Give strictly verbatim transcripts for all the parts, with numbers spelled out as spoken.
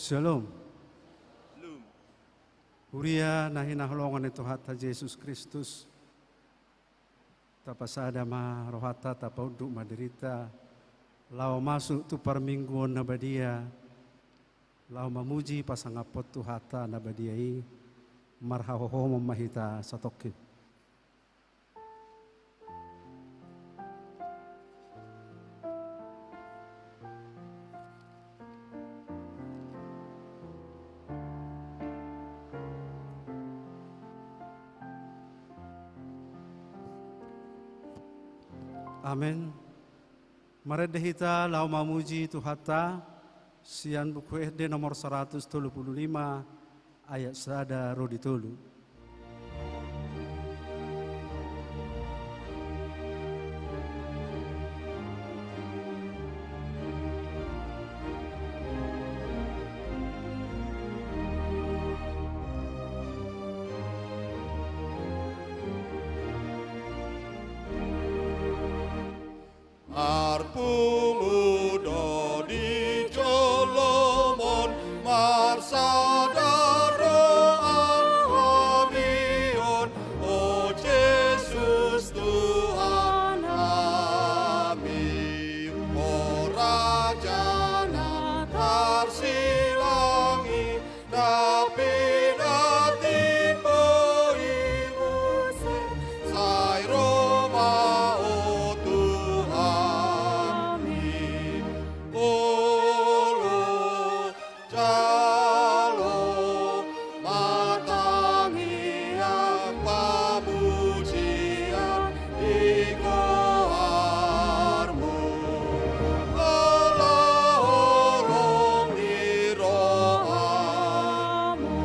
Shalom. Huria na hinaholongan ni Tuhanta Jesus Kristus, tapasada ma rohanta, tapaunduk ma dirinta, laho masuk tu parmingguon na badia, laho mamuji pasangaphon Tuhanta na badia i. Marhahohomon ma hita satongkin. Amen. Marende hita laho mamuji Tuhanta, sian Buku Ende nomor saratus tolu pulu lima, ayat sada ro di tolu. Marpungu do di jolom on, marsada roha hami on, o Jesus Tuhan nami, o Raja na tarsilang i, na pinatimbo i muse, sai ro ma, o Tuhan nami. Olo, jalo ma tangiang pamujian di goarmu, ala holong ni rohamu.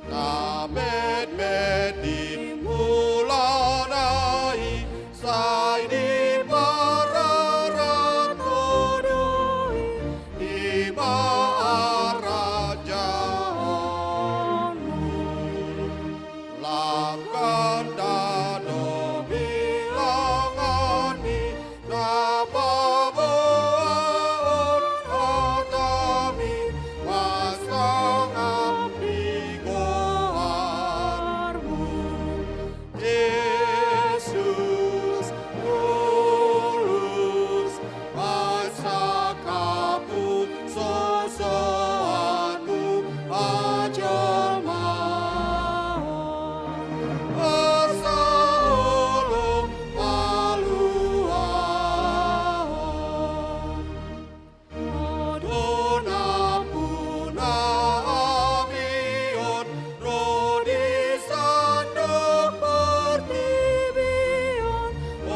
Na metmet di mulana i, sai dipararat Ho do i, i ma harajaonmu. Lam ganda do bilangan ni na paboahon hatami, pasangap di goarmu. Jesus, tulus, pasangap sosoanmu pajolmaon, asa holong paluahon. Ho do nampuna hami on, ro di sandok portibi on, o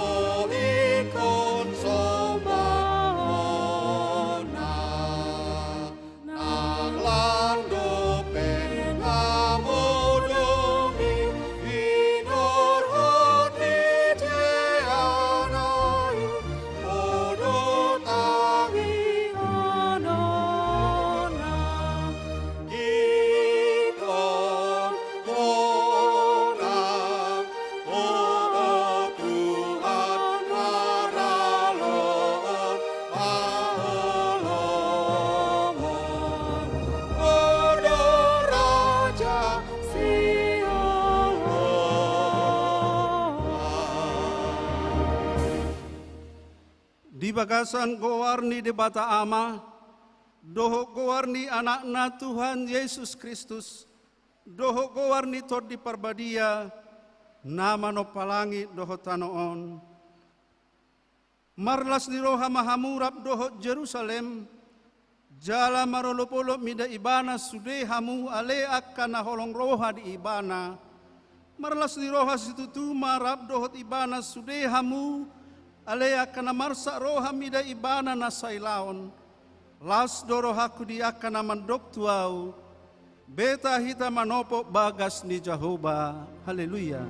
ingkon sombahonna. Nang lan dope na modom i, hinorhon ni jaeanna i, Ho do tangianganna. Ingkon Ho nang, o Tuhan, maraloan haholomon, Ho do raja sioloan. Di bagasan goar ni Debata Ama, dohot goar ni Anakna Tuhan Jesus Kristus, dohot goar ni Tondi Parbadia, na manompa langit dohot tano on, marlas ni roha ma hamu rap dohot Jerusalem, jala marolopolop mida ibana sude hamu ale angka na holong roha di ibana. Marlas ni roha situtu ma rap dohot ibana sude hamu ale angka na marsak roha mida ibana na sailaon. Las do rohangku di angka na mandok tu ahu. Beta hita manopot bagas ni Jahowa. Haleluya.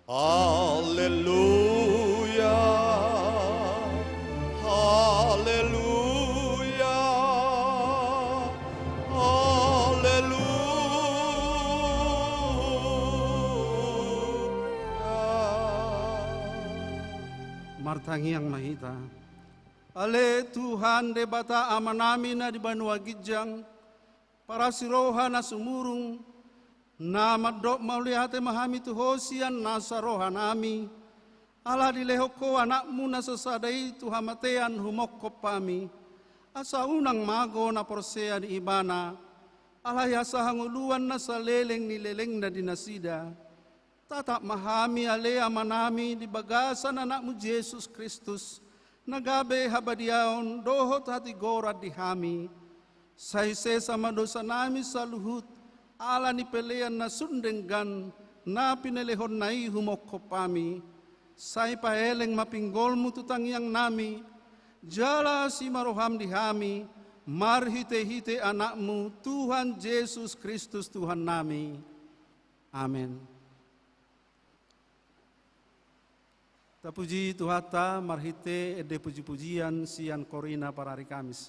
Haleluya. Haleluya. Haleluya. Martangiang ma hita. Ale Tuhan Debata Amanami na di banua ginjang, parasi roha na sumurung, na mandok mauliate ma hami tu Ho sian nasa rohanami, ala dilehon Ho Anakmu na sasada i tu hamatean humongkop hami, asa unang mago na porsea di Ibana, alai asa hangoluan na saleleng ni lelengna di nasida. Tatap ma hami ale Amanami di bagasan Anakmu Jesus Kristus, na gabe habadiaon dohot hatigoran di hami. Sai sesa ma dosanami saluhut, ala ni pelean na sun denggan, na pinelehonNa i humongkop hami. Sai paeleng ma pinggolMu tu tangiangnami, jala asi ma rohaM di hami, marhitehite Anakmu, Tuhan Jesus Kristus Tuhannami. Amen. Tapuji Tuhanta marhite ende pujipujian sian Korina parari Kamis.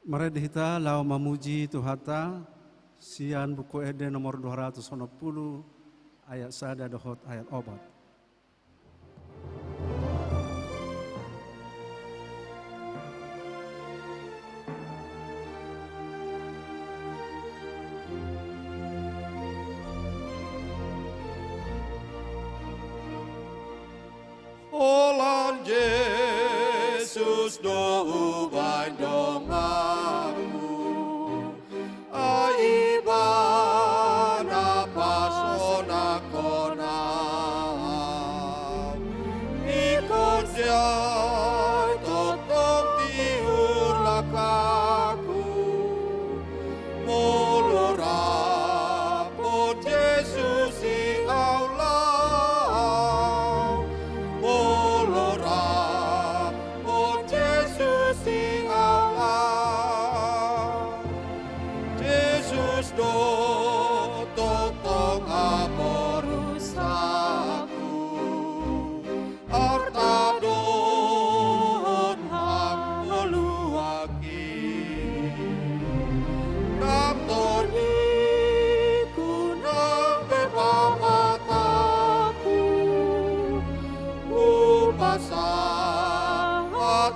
Marende hita laho mamuji Tuhanta, sian Buku Ende nomor dua ratus onom pulu, ayat sada dohot ayat opat. Holan Jesus do hubaen donganmu, ai Ibana pasonanghon ahu. Ingkon sian tot Dohot tongtong haporusakku, arta dohot hangoluanki. Ndang torngingku nang be pamatangku, hupasahat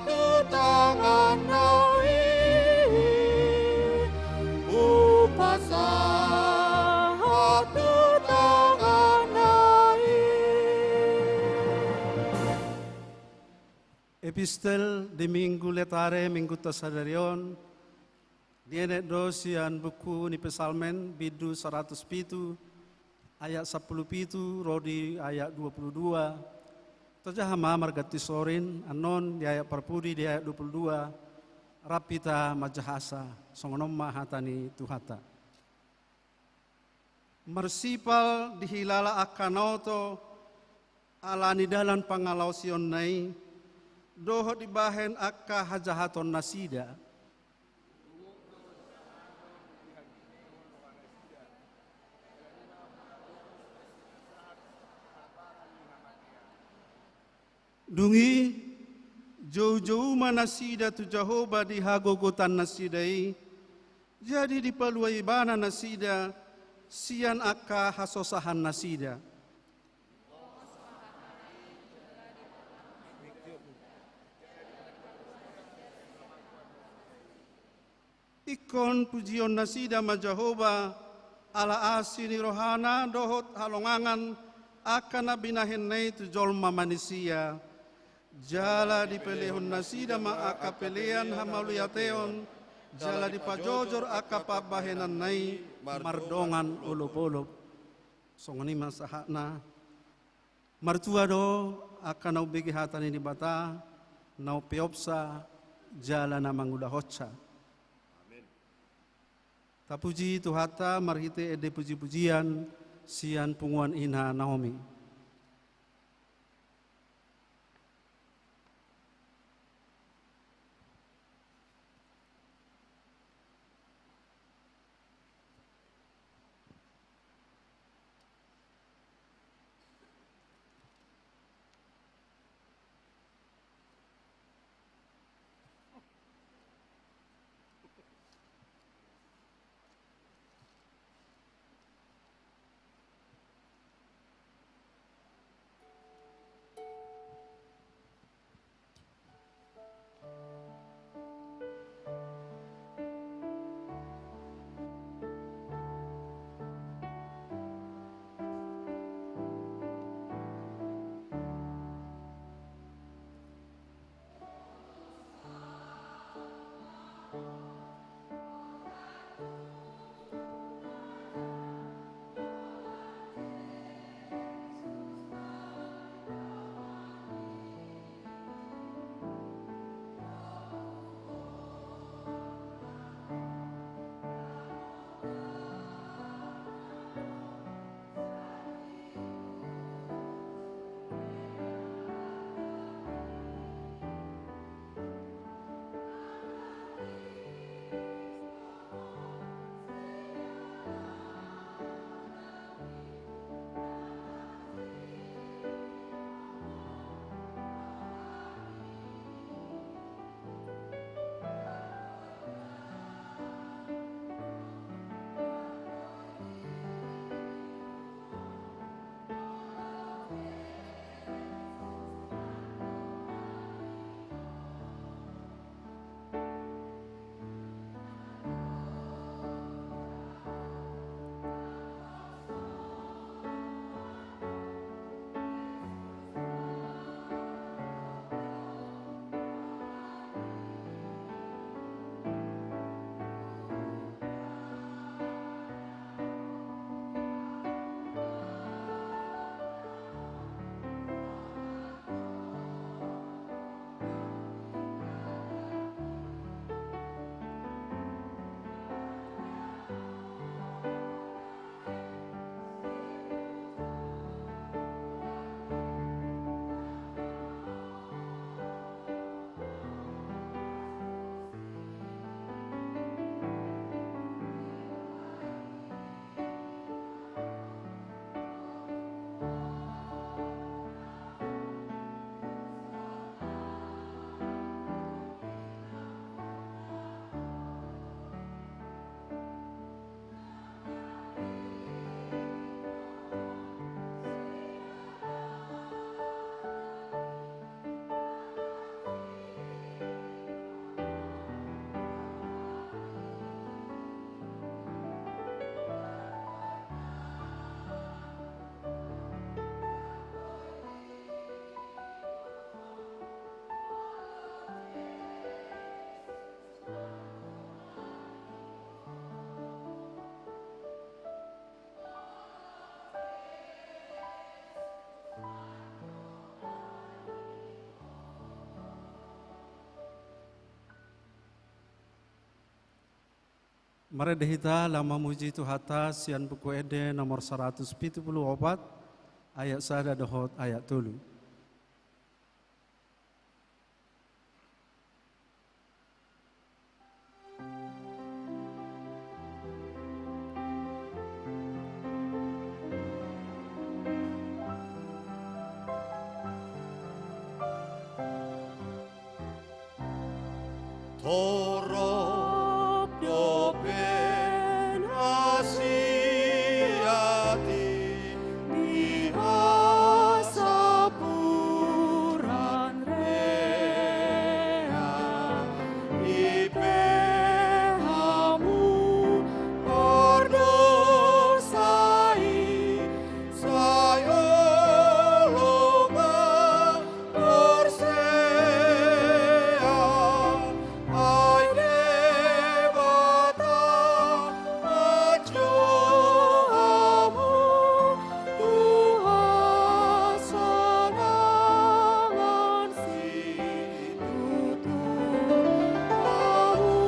tu tanganna i, hupasahat tu tanganna i. Epistel di Minggu Letare, Minggunta sadari on, dienet do sian buku ni Psalmen, bindu saratus pitu, ayat sampulu pitu ro di ayat dua pulu dua. Tajaha ma marganti sorin, annon di ayat parpudi, di ayat dua pulu dua, rap hita manjahasa. Songon on ma hata ni Tuhanta. Marsipal dihilala angka na oto ala ni dalan pangalaosionna i, dohot dibahen angka hajahatonnasida. Dung i, joujou ma nasida tu Jahowa di hagogotannasida i, jadi dipalua Ibana nasida sian angka hasosahannasida. Ingkon pujionnasida ma Jahowa, ala asi ni rohana dohot halongangan angka na binahenna i tu jolma manisia. Jala dipelehonnasida ma angka pelean hamauliateon, jala dipajojor angka pambahenanna i mardongan olopolop. Songon i ma sahatna. Martua do angka na umbege hata ni Debata, na umpeopsa jala na mangulahonsa. Amin. Tapuji Tuhanta marhite ende pujipujian sian punguan ina Naomi. Marende hita laho mamuji Tuhanta sian Buku Ende nomor saratus pitu pulu opat, ayat sada dohot ayat tolu. Torop dope na siatik di hasampuran rea, i pe hamu pardosa i, sai olo ma porsea, ai Debata manjou hamu tu hasonangan situtu. Hamu,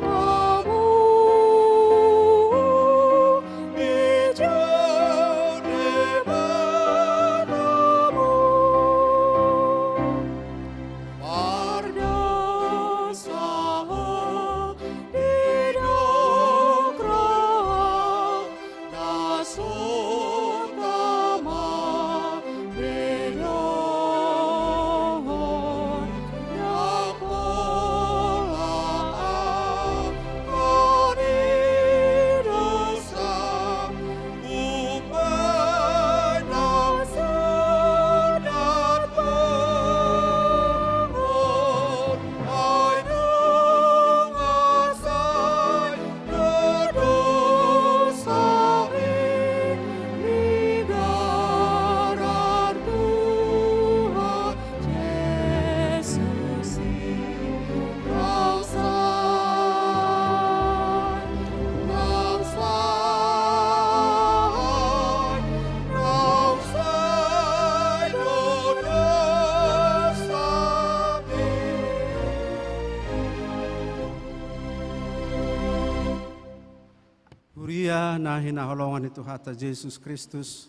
hamu, dijou Debata hamu. Pardosa ho didok roha na so tama be dohot na pola angka ni dosa. Huria na hinaholongan ni Tuhanta Jesus Kristus,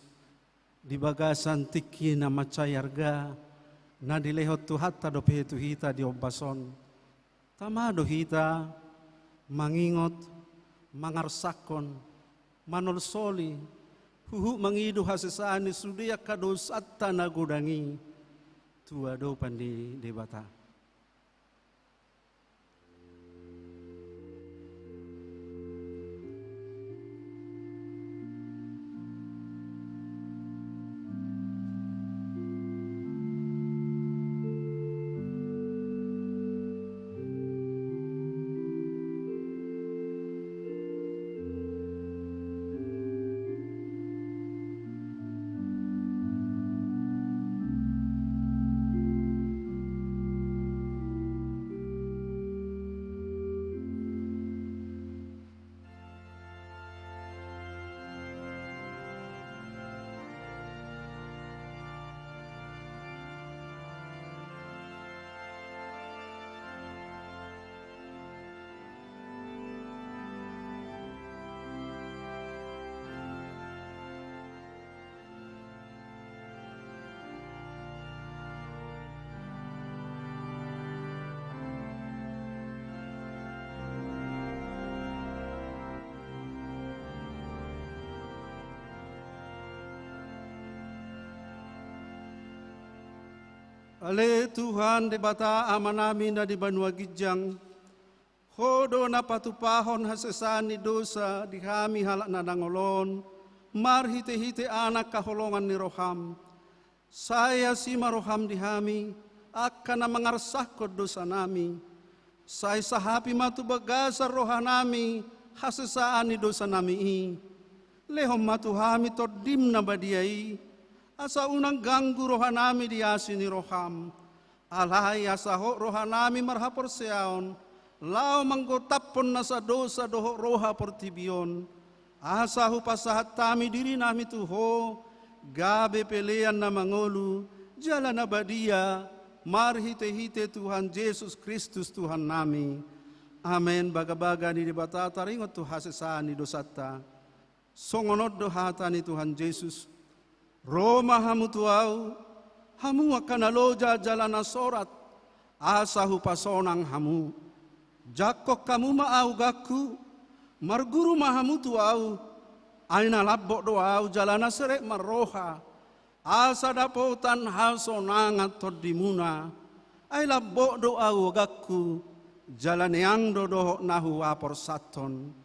di bagasan tingki na mansai arga na dilehon Tuhanta dope tu hita di ombas on, tama do hita mangingot, mangarsakkon, manolsoli, huhut mangido hasesaan ni sude angka dosanta na godang i tu adopan ni Debata. Ale Tuhan Debata Amanami na di banua ginjang, Ho do na patupahon hasesaan ni dosa di hami halak na dangol on, marhitehite Anak haholongan ni roham. Sai asi ma roham di hami, angka na mangarsakkon dosanami. Sai sahapi ma tu bagasan rohanami hasesaan ni dosanami i. Lehon ma tu hami Tondim na badia i, asa unang ganggu rohanami di asi ni roham. Alai asa hot rohanami marhaporseaon, laho manggotaphon nasa dosa dohot roha portibi on, asa hupasahat hami dirinami tu Ho, gabe pelean na mangolu, jala na badia, marhitehite Tuhan Jesus Kristus Tuhannami. Amen. Bagabaga ni Debata taringot tu hasesaan ni dosanta. Songon on do hata ni Tuhan Jesus: Ro ma hamu tu Ahu, hamu angka na loja jala na sorat, asa hupasonang hamu. Jangkon hamu ma augangku, marguru ma hamu tu Ahu, ai na lambok do Ahu jala na serep marroha, asa dapotan hasonangan tondimuna. Ai lambok do augangku, jala neang do dohot na huhaporsathon.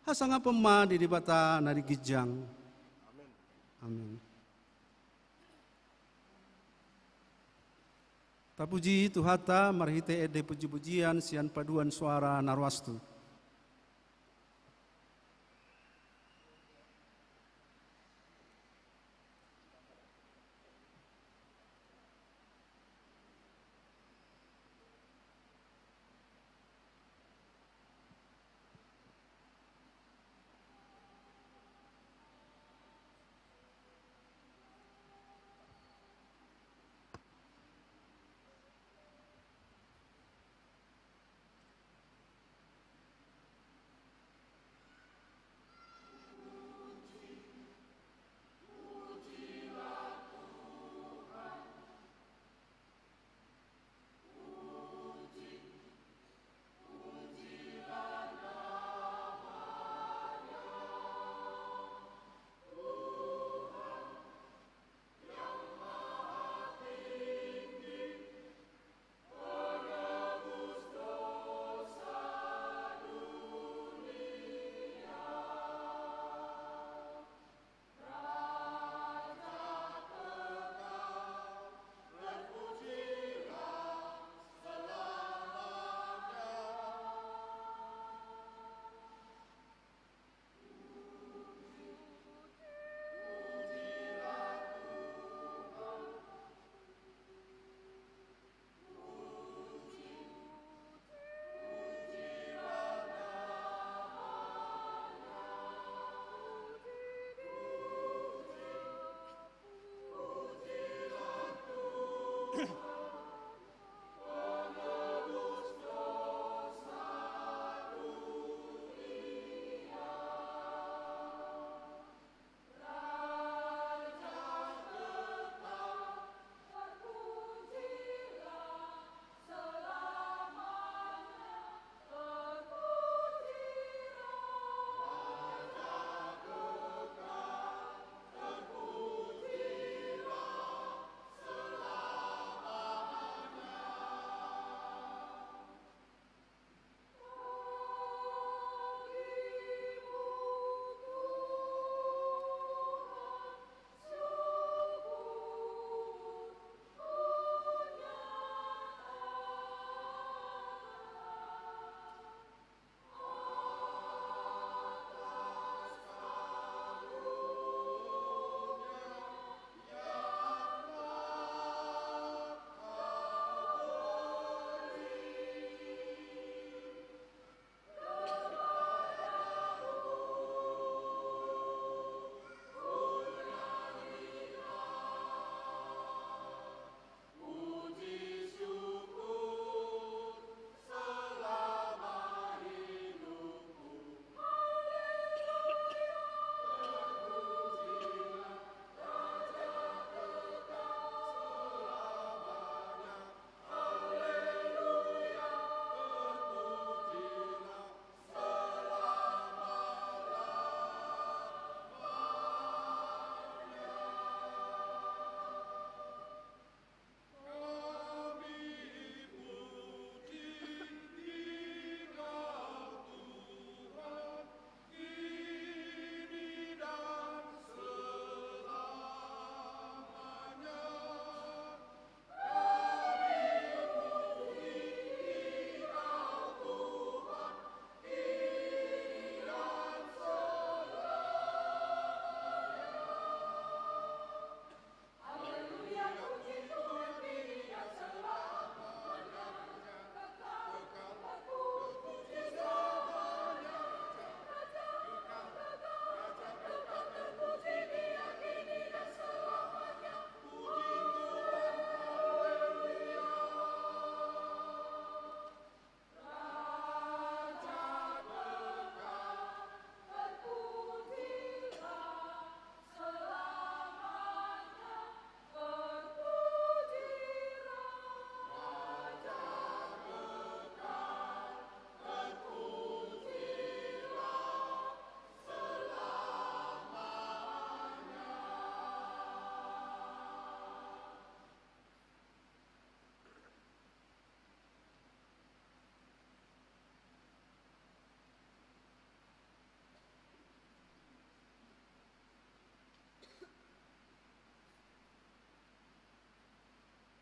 Hasangapon ma di Debata na di ginjang. Amen. Tapuji Tuhanta marhite ende pujipujian sian paduan suara na ruas tu.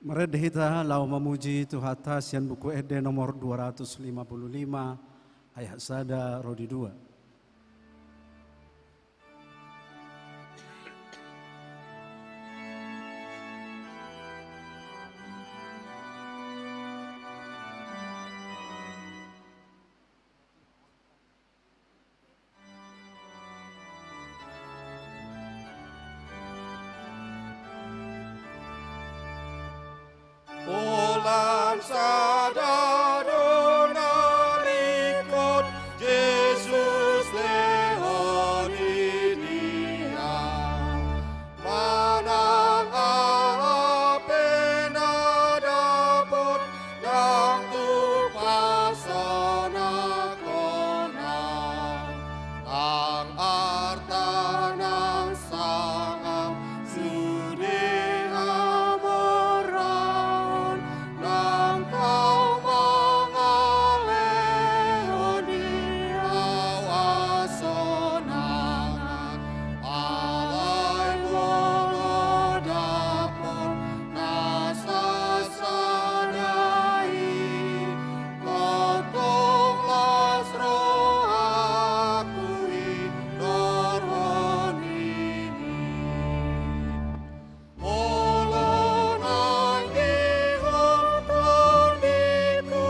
Marende hita laho mamuji Tuhanta sian Buku Ende nomor dua ratus lima puluh lima, ayat sada ro di dua. Holan sada do na ringkot Jesus lehon i dia. Manang aha pe na dapot, ndang tung pasonang hona. Nang arta nang sangap sude hamoraon, ndang tau mangalehon di ahu hasonangan. Alai molo dapot na sasada i, tongtong las rohangku i torhon i. Molo naeng dihot tondingku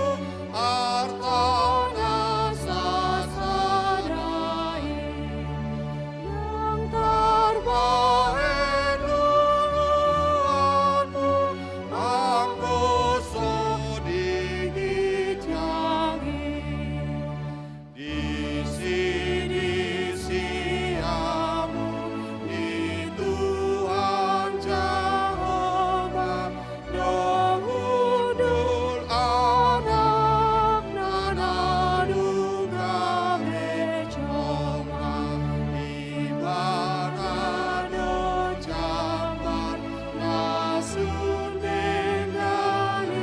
arta na sasada i, ndang tarbahen luluanmu, anggo so di ginjang i. Disidisi hamu ni Tuhan Jahowa, do hundul anakna na dung gabe jolma, ibana do jambar na sun denggan i.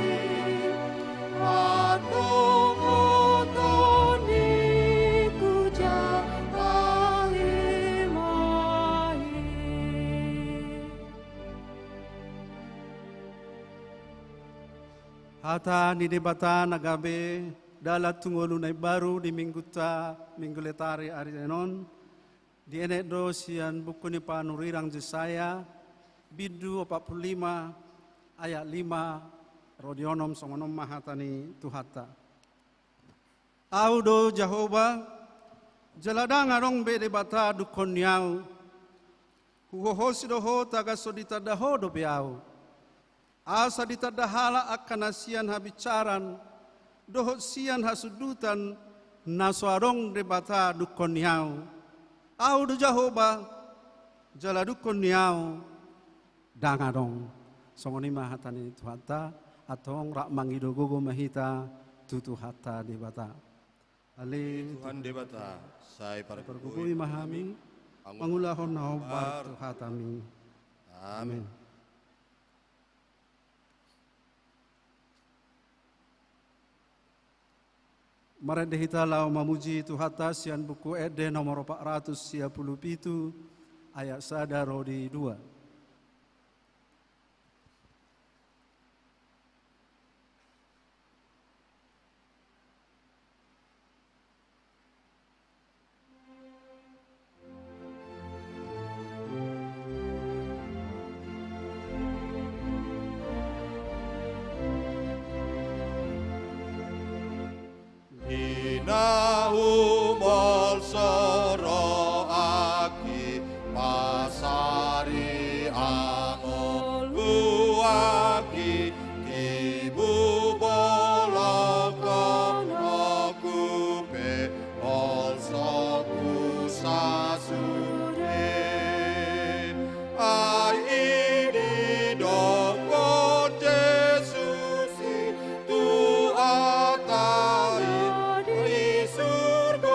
Antong hot tondingku, jambar i ma i. Hata ni Debata na gabe dalan tu ngolu na imbaru di minggunta, Minggu Letare ari on. Dienet do sian buku ni panurirang Jesaya, bindu opat pulu lima, ayat lima ro di onom, songon on ma hata ni Tuhanta. Ahu do Jahowa, jala ndang adong be Debata dungkon ni ahu. Huhohosi do ho tagan so ditanda ho dope ahu. Asa ditanda halak angka na sian habinsaran dohot sian hasundutan, na so adong Debata dungkon ni ahu. Ahu do Jahowa, jala dungkon ni ahu ndang adong. Songon i ma hata ni Tuhanta. Antong rap mangido gogo ma hita tu Tuhanta Debata. Ale Tuhan Debata, sai pargogoi ma hami mangulahon na hombar tu hatami. Amen. Marende hita laho mamuji Tuhanta sian Buku Ende nomor opat ratus sia pulu pitu, ayat sada ro di dua. Di na humolso rohangki, pasariangonku aki, tibu bolongkon oku pe, holsoku sasude. Ai i didok Jesus i tu hata i di surgo.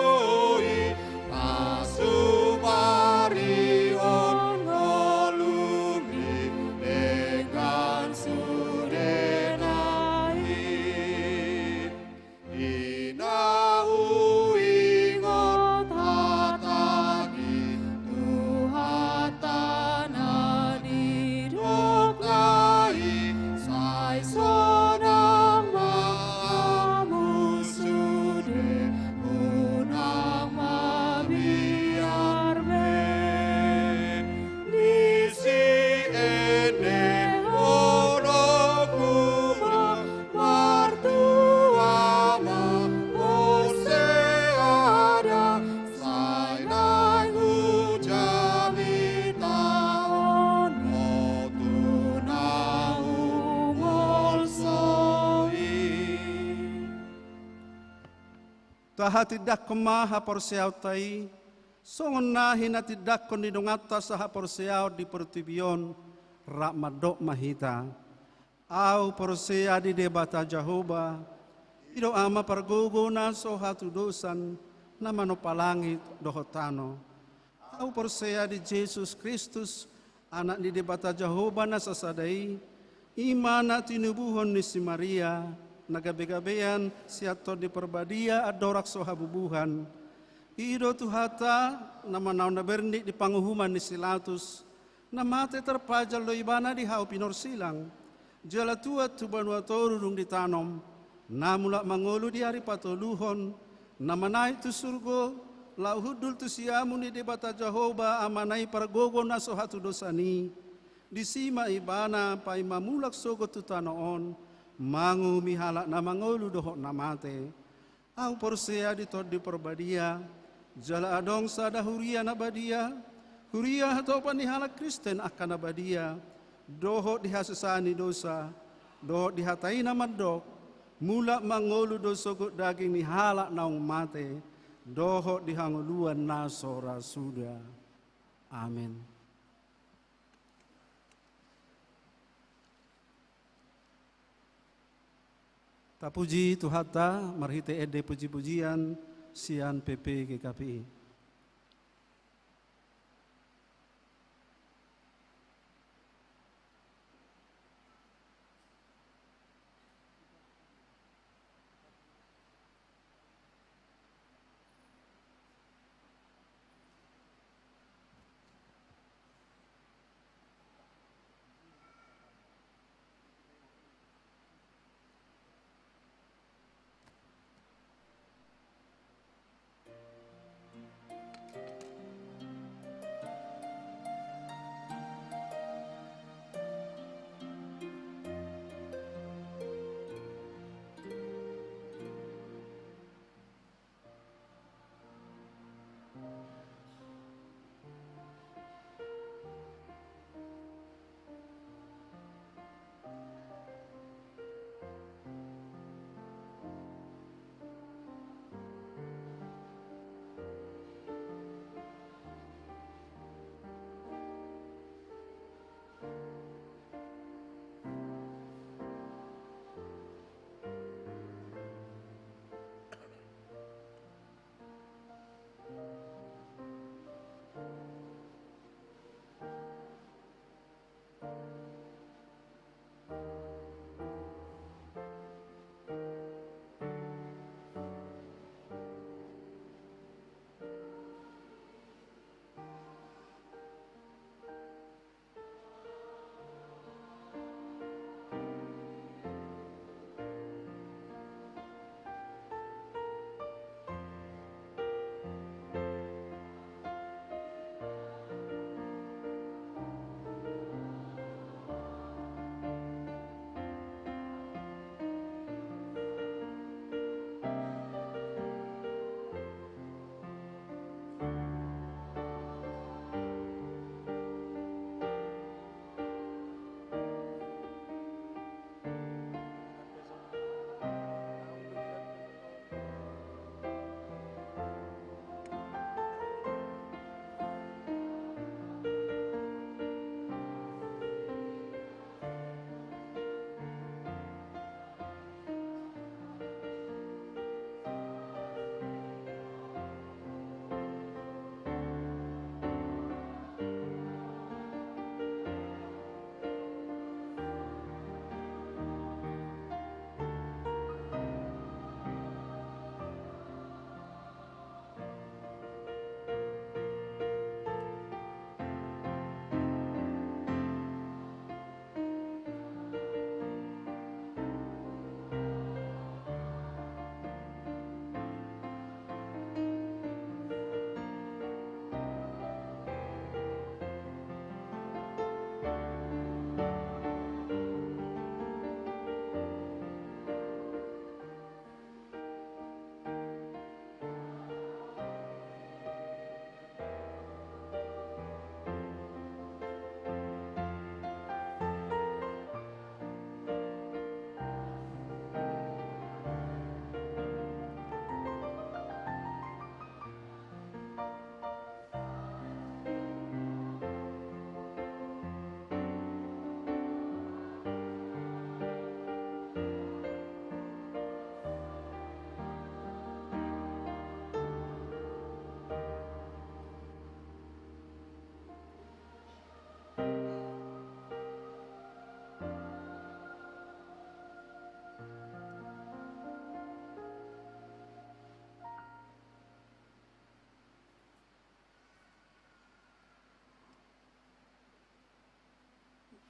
Tahatindangkon ma haporseaonta i, songon na hinatindangkon ni donganta sahaporseaon di portibi on, rap mandok ma hita. Ahu porsea di Debata Jahowa, i do Ama pargogo na so hatudosan, na manompa langit dohot tano. Ahu porsea di Jesus Kristus, Anak ni Debata Jahowa na sasada i, i ma na tinubuhon ni si Maria, na gabegabean sian Tondi Parbadia andorang so habubuhan. I do Tuhanta, na manaon na bernik di panguhuman ni si Latus, na mate tarpajal do ibana di hau pinorsilang. Jala tuat tu banua toru dung ditanom, na mulak mangolu di ari patoluhon, na manaek tu surgo, laho hundul tu siamun ni Debata Jahowa Amana i pargogo na so hatudosan i. Disi ma ibana paima mulak sogot tu tano on, manguhumi halak na mangolu dohot na mate. Ahu porsea di Tondi Parbadia, jala adong sada huria na badia, huria hatopan ni halak Kristen angka na badia, dohot di hasesaan ni dosa, dohot di hata i na mandok, mulak mangolu do sogot daging ni halak naung mate, dohot di hangoluan na so ra suda. Amen. Tapuji Tuhanta marhite ende pujipujian sian P P G K P I.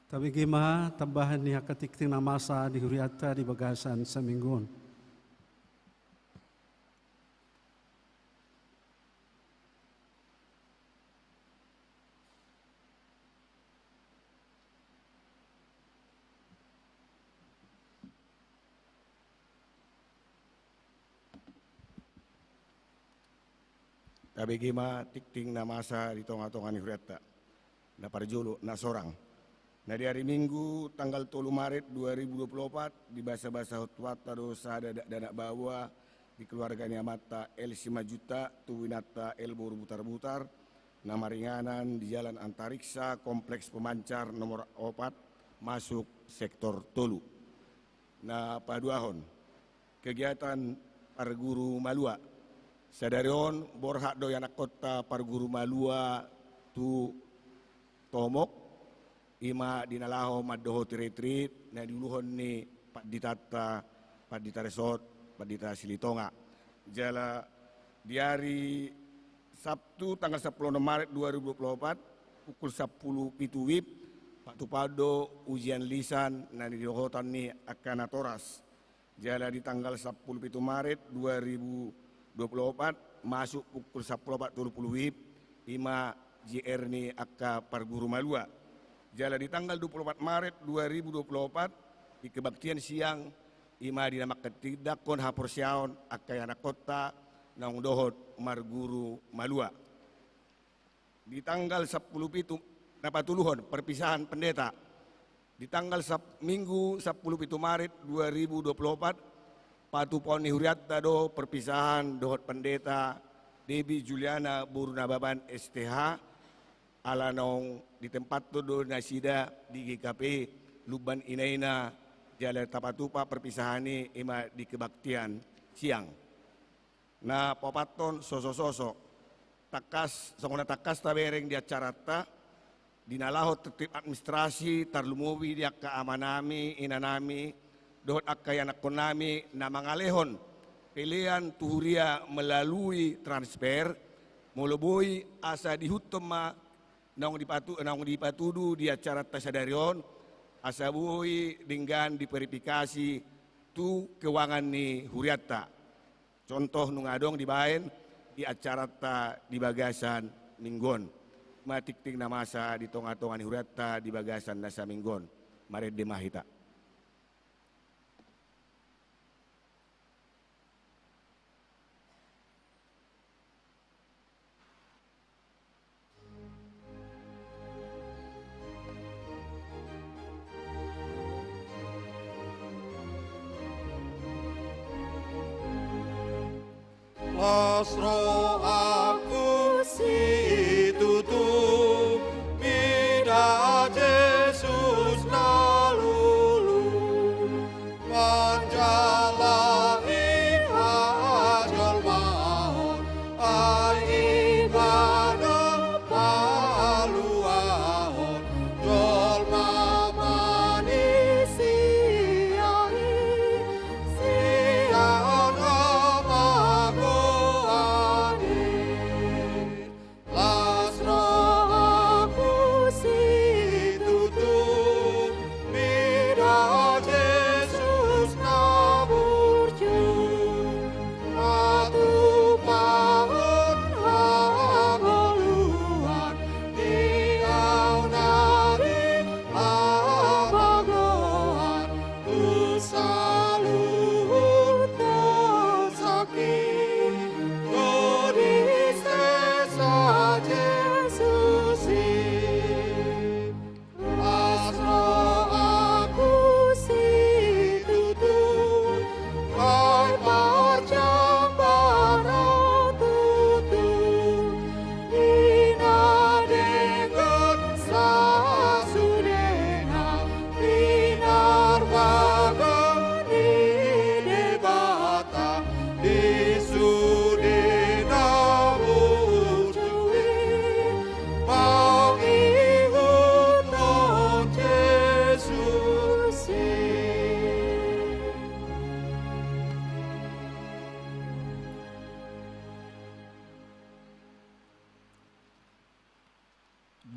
Tabege ma tambahan ni angka tingting na masa di hurianta di bagasan saminggu on. Tabege ma tingting na masa di tonga-tonga ni hurianta. Na parjolo, na sorang. Na di ari Minggu tanggal tolu Maret dua ribu dua puluh opat, dibasabasahon Tuhanta do sada dakdanak baoa di keluarga ni amanta L Simanjuntak, tubu inanta L Boru Butarbutar, na maringanan di Jalan Antariksa, Kompleks Pemancar nomor opat, masuk sektor tolu. Na paduahon, kegiatan parguru malua. Sadari on borhat do ianakkonta parguru malua tu Tomok, i ma di na laho mandohoti retreat na niuluhon ni panditanta, Pandita Resort, Pandita Silitonga. Jala di ari Sabtu tanggal sampulu onom Maret dua ribu dua puluh opat, pukul sampulu pitu WIB, patupahon do ujian lisan na nidohotan ni angka natoras. Jala di tanggal sampulu pitu Maret dua ribu dua puluh opat, masuk pukul sampulu opat tolu pulu WIB, i ma JR ni angka parguru malua. Jala di tanggal dua puluh opat Maret dua ribu dua puluh opat, di kebaktian siang, i ma di na manghatindanghon haporseaon angka ianakkonta naung dohot marguru malua. Di tanggal sampulu pitu, na patoluhon, perpisahan pendeta. Di tanggal sap-, Minggu sampulu pitu Maret dua ribu dua puluh opat, patupaon ni hurianta do perpisahan dohot pendeta Debi Juliana boru Nababan S T H, ala naung ditempathon do nasida di G K P Lumban Inaina, jala tapatupa perpisahan i, i ma di kebaktian siang. Na paopathon, sosososo. Tangkas, songon na tangkas tabereng di acaranta, di na laho tertib administrasi, tarlumobi di angka amanami, inanami, dohot angka ianakkonnami na mangalehon pelean tu huria melalui transfer, molo boi asa diihuthon ma naung dipatu-, naung dipatudu di acaranta sadari on, asa boi denggan diverifikasi tu keuangan ni hurianta. Contoh nunga adong dibaen di acaranta di bagasan minggu on. Ma tingting na masa di tonga-tonga ni hurianta di bagasan na saminggu on. Marende ma hita. Las rohangku situtu mida Jesus na lulu. Manjalahi hajolmaon, ai Ibana paluahon jolma manisia i, sian hamagoan i.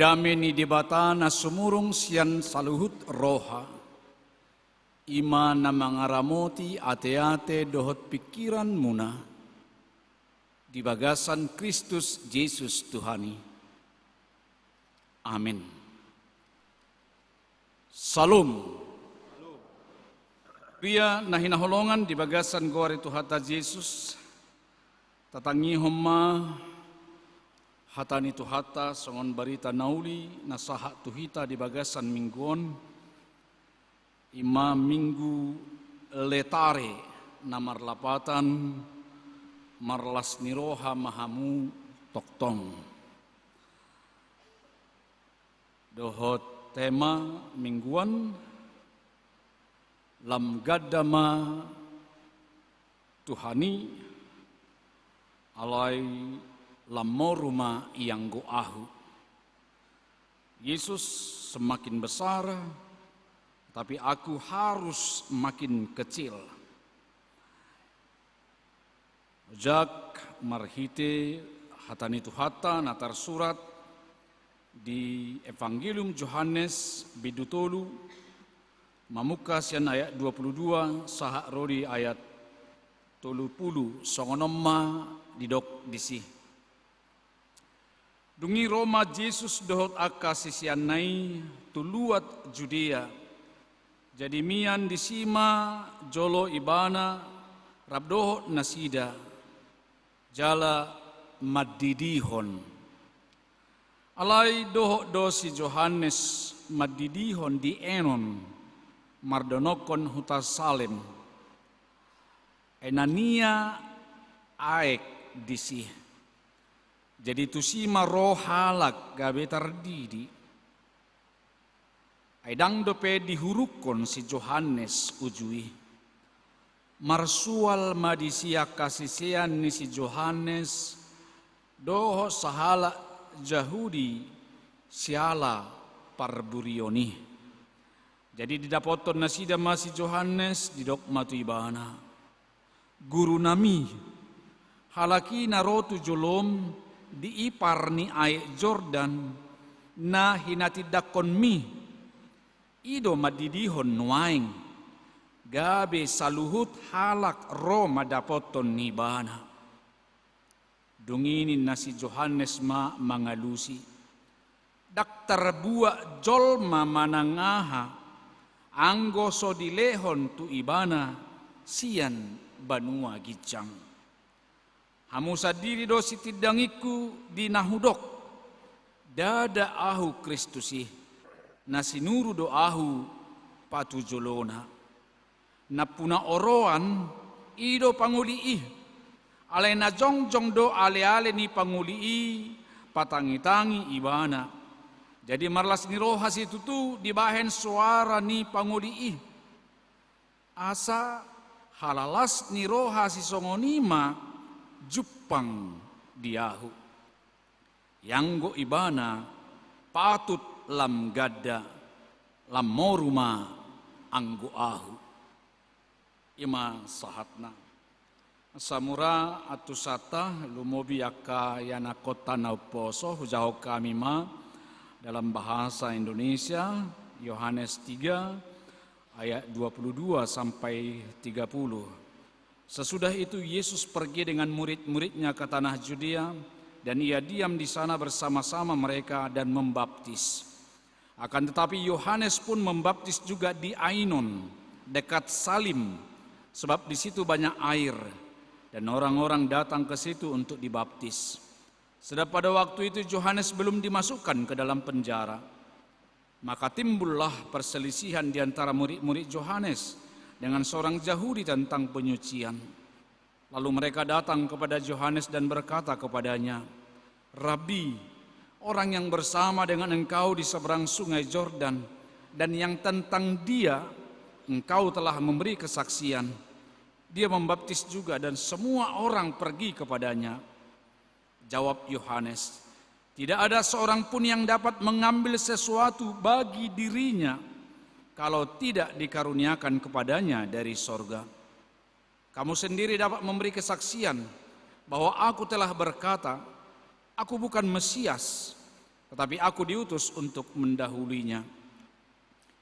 Dame ni Debata na sumurung sian saluhut roha, i ma na mangaramoti ateate dohot pingkiranmuna di bagasan Kristus Jesus Tuhan i. Amen. Syalom. Huria na hinaholongan di bagasan goar ni Tuhanta Jesus, tatangihon ma hata ni Tuhanta songon barita na uli na sahat tu hita di bagasan minggu on, i ma Minggu Letare na marlapatan marlas ni roha ma hamu tongtong. Dohot tema minggu on, lam ganda ma Tuhan i, alai lam moru ma ianggo ahu. Yesus semakin besar, tapi aku harus makin kecil. Ojak marhite hata ni Tuhanta na tarsurat di Evangelium Johannes bindu tolu, mamungka sian ayat dua puluh dua sahat ro di ayat tolu puluh, songon on ma didok disi. Dung i ro ma Jesus dohot angka siseanna i tu luat Judea. Jadi mian disi ma jolo Ibana rap dohot nasida, jala mandidihon. Alai dohot do si Johannes mandidihon di Enon, mardonokkon huta Salem. Enania aek disi. Jadi tusi ma ro halak gabe tardidi. Ai ndang dope dihurukkon si Johannes uju i. Marsual ma disi angka sisean ni si Johannes dohot sahalak Jahudi siala parburion i. Jadi didapothon nasida ma si Johannes, didok ma tu ibana: Gurunami, halak i na ro tu jolom di ipar ni aek Jordan, na hinatindangkonmi, i do mandidihon nuaeng, gabe saluhut halak ro mandapothon ibana. Dung i ninna si Johannes ma mangalusi: Ndang tarbuat jolma manang aha, anggo so dilehon tu ibana sian banua ginjang. Hamu sandiri do sitindangingku di na hudok. Ndada ahu Kristus i, na sinuru do ahu patujolona. Nampuna oroan, i do pangoli i. Alai na jongjong do aleale ni pangoli i patangitangi ibana. Jadi marlas ni roha situtu dibahen soara ni pangoli i. Asa halalas ni roha sisongon i ma jumpang di ahu. Ianggo ibana patut lam ganda, lam moru ma anggo ahu. I ma sahatna. Samura antusanta, lumobi angka ianakhonta na umposo, hujahahon hami ma dalam bahasa Indonesia, Yohanes tiga ayat dua puluh dua sampai tiga puluh. Sesudah itu Yesus pergi dengan murid-muridnya ke tanah Judea, dan ia diam di sana bersama-sama mereka dan membaptis. Akan tetapi Yohanes pun membaptis juga di Ainon, dekat Salim, sebab di situ banyak air, dan orang-orang datang ke situ untuk dibaptis. Sedang pada waktu itu Yohanes belum dimasukkan ke dalam penjara. Maka timbullah perselisihan di antara murid-murid Yohanes dengan seorang Jahudi tentang penyucian. Lalu mereka datang kepada Yohanes dan berkata kepadanya, "Rabbi, orang yang bersama dengan engkau di seberang sungai Jordan dan yang tentang dia engkau telah memberi kesaksian, dia membaptis juga dan semua orang pergi kepadanya." Jawab Yohanes, "Tidak ada seorang pun yang dapat mengambil sesuatu bagi dirinya kalau tidak dikaruniakan kepadanya dari sorga. Kamu sendiri dapat memberi kesaksian bahwa aku telah berkata, 'Aku bukan Mesias,' Tetapi aku diutus untuk mendahuluinya.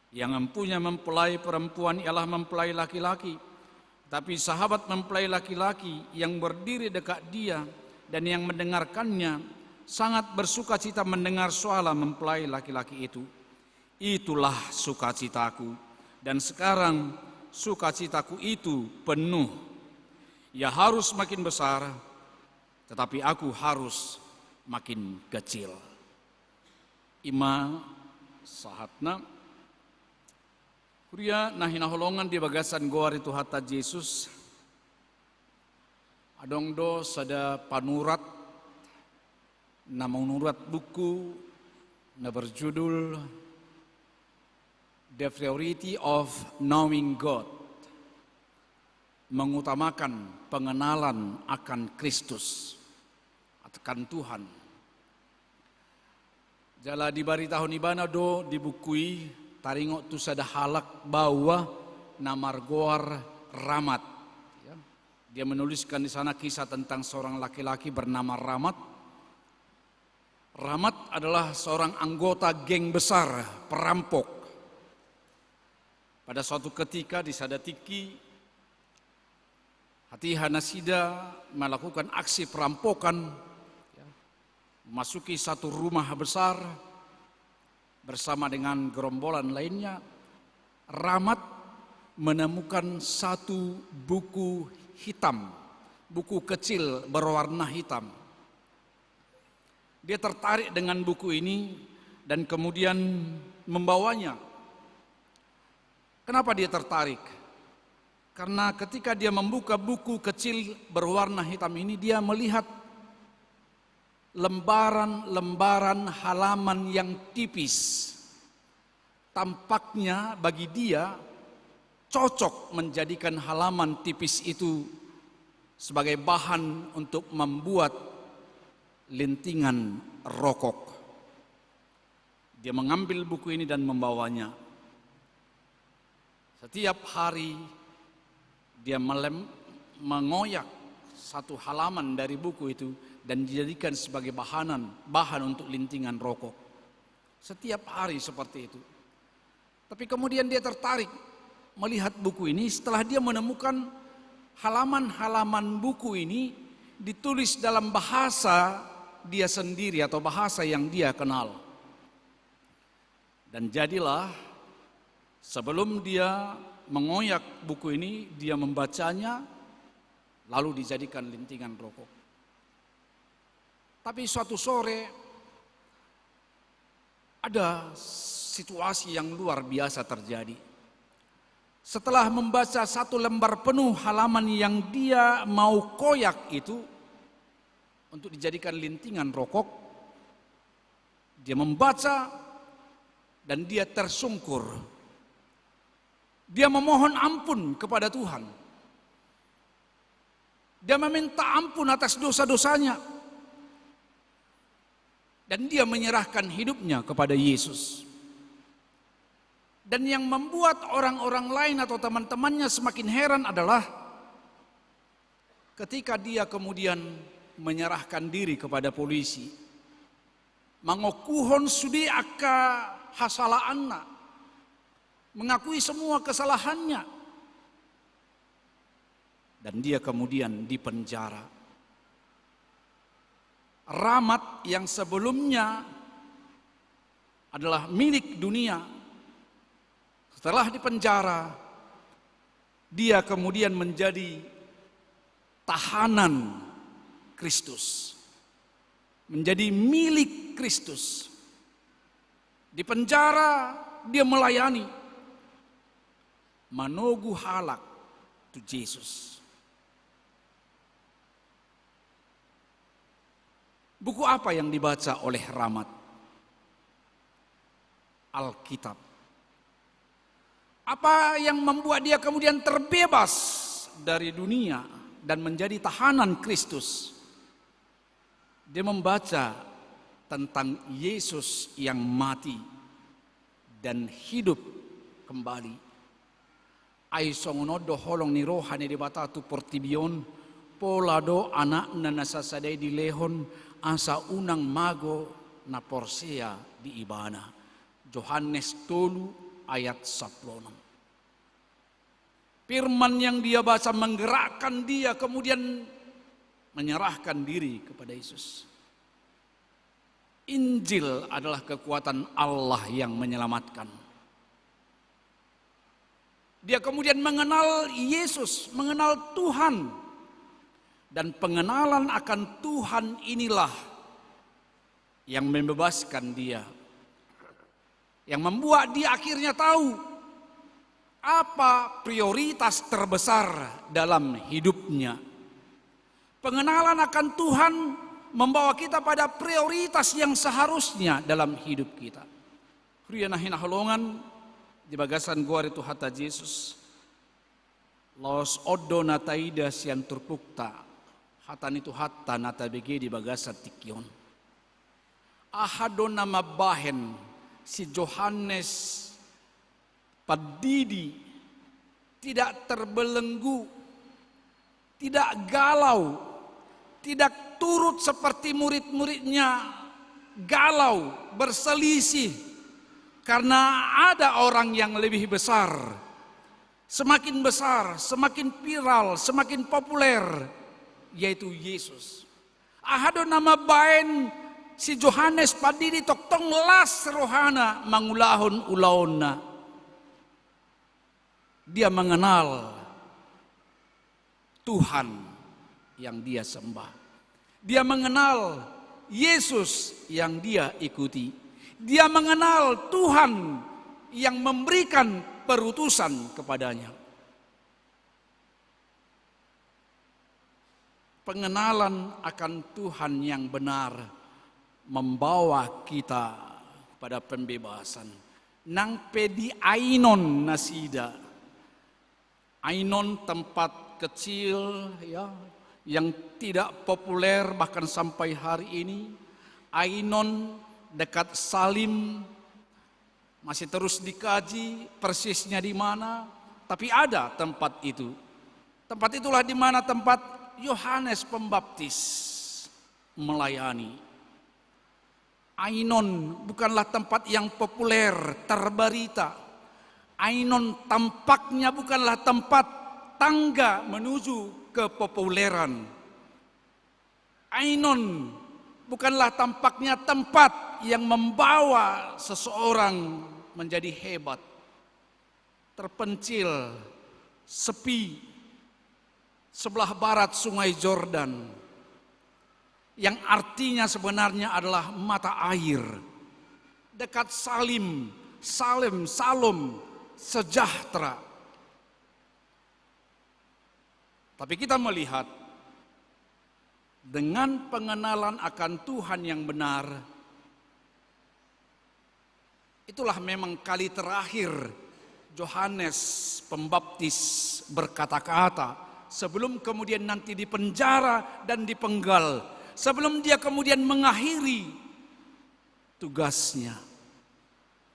Yang empunya mempelai perempuan ialah mempelai laki-laki, tapi sahabat mempelai laki-laki yang berdiri dekat dia dan yang mendengarkannya sangat bersukacita mendengar suara mempelai laki-laki itu. Itulah sukacitaku, dan sekarang sukacitaku itu penuh. Ia harus makin besar, tetapi aku harus makin kecil. I ma sahatna. Huria na hinaholongan di bagasan goar ni Tuhanta Jesus, adong do sada panurat na manurat buku na berjudul The Priority of Knowing God, mengutamakan pengenalan akan Kristus, akan Tuhan. Jala dibaritahon ibana do di buku i taringot tu sada halak baoa na margoar Ramat. Ya. Dia menuliskan di sana kisah tentang seorang laki-laki bernama Ramat. Ramat adalah seorang anggota geng besar perampok. Pada suatu ketika di sada tingki, hatiha nasida melakukan aksi perampokan, ya, memasuki satu rumah besar bersama dengan gerombolan lainnya. Ramat menemukan satu buku hitam, buku kecil berwarna hitam. Dia tertarik dengan buku ini dan kemudian membawanya. Kenapa dia tertarik? Karena ketika dia membuka buku kecil berwarna hitam ini, dia melihat lembaran-lembaran halaman yang tipis. Tampaknya bagi dia cocok menjadikan halaman tipis itu sebagai bahan untuk membuat lintingan rokok. Dia mengambil buku ini dan membawanya. Setiap hari dia melem-, mengoyak satu halaman dari buku itu dan dijadikan sebagai bahanan, bahan untuk lintingan rokok. Setiap hari seperti itu. Tapi kemudian dia tertarik melihat buku ini setelah dia menemukan halaman-halaman buku ini ditulis dalam bahasa dia sendiri atau bahasa yang dia kenal. Dan jadilah, sebelum dia mengoyak buku ini, dia membacanya, lalu dijadikan lintingan rokok. Tapi suatu sore, ada situasi yang luar biasa terjadi. Setelah membaca satu lembar penuh halaman yang dia mau koyak itu untuk dijadikan lintingan rokok, dia membaca dan dia tersungkur. Dia memohon ampun kepada Tuhan. Dia meminta ampun atas dosa-dosanya. Dan dia menyerahkan hidupnya kepada Yesus. Dan yang membuat orang-orang lain atau teman-temannya semakin heran adalah ketika dia kemudian menyerahkan diri kepada polisi, mangokuhon sude angka hasalaanna, mengakui semua kesalahannya, dan dia kemudian dipenjara. Ramat yang sebelumnya adalah milik dunia, setelah dipenjara, dia kemudian menjadi tahanan Kristus, menjadi milik Kristus. Di penjara, dia melayani, manogu halak tu Jesus. Buku apa yang dibaca oleh Ramat? Alkitab. Apa yang membuat dia kemudian terbebas dari dunia dan menjadi tahanan Kristus? Dia membaca tentang Yesus yang mati dan hidup kembali. Ai songon on do holong ni roha ni Debata tu portibi on, pola do Anakna na sasada i dilehon, asa unang mago na porsea di Ibana. Johannes tolu ayat sampulu onom. Firman yang dia baca menggerakkan dia kemudian menyerahkan diri kepada Yesus. Injil adalah kekuatan Allah yang menyelamatkan. Dia kemudian mengenal Yesus, mengenal Tuhan. Dan pengenalan akan Tuhan inilah yang membebaskan dia, yang membuat dia akhirnya tahu apa prioritas terbesar dalam hidupnya. Pengenalan akan Tuhan membawa kita pada prioritas yang seharusnya dalam hidup kita. Huria na hinaholongan, di bagasan goar ni Tuhanta Jesus, laos on do na taida sian turpukta, hata ni Tuhanta na tabege di bagasan tingki on. Aha do na mambahen si Johannes Pandidi tidak terbelenggu, tidak galau, tidak turut seperti murid-muridnya galau, berselisih, karena ada orang yang lebih besar, semakin besar, semakin viral, semakin populer, yaitu Yesus. Aha do na mambahen si Johannes Pandidi tongtong las rohana mangulahon ulaonna? Dia mengenal Tuhan yang dia sembah. Dia mengenal Yesus yang dia ikuti. Dia mengenal Tuhan yang memberikan perutusan kepadanya. Pengenalan akan Tuhan yang benar membawa kita pada pembebasan. Nang pe di Ainon nasida. Ainon tempat kecil, ya, yang tidak populer bahkan sampai hari ini. Ainon dekat Salim, masih terus dikaji persisnya di mana, tapi ada tempat itu. Tempat itulah di mana tempat Yohanes Pembaptis melayani. Ainon bukanlah tempat yang populer, terberita. Ainon tampaknya bukanlah tempat tangga menuju kepopuleran. Ainon bukanlah tampaknya tempat yang membawa seseorang menjadi hebat. Terpencil, sepi, sebelah barat Sungai Jordan, yang artinya sebenarnya adalah mata air, dekat Salim, Salem, Salom, sejahtera. Tapi kita melihat, dengan pengenalan akan Tuhan yang benar, itulah memang kali terakhir Johannes Pembaptis berkata-kata, sebelum kemudian nanti dipenjara dan dipenggal, sebelum dia kemudian mengakhiri tugasnya.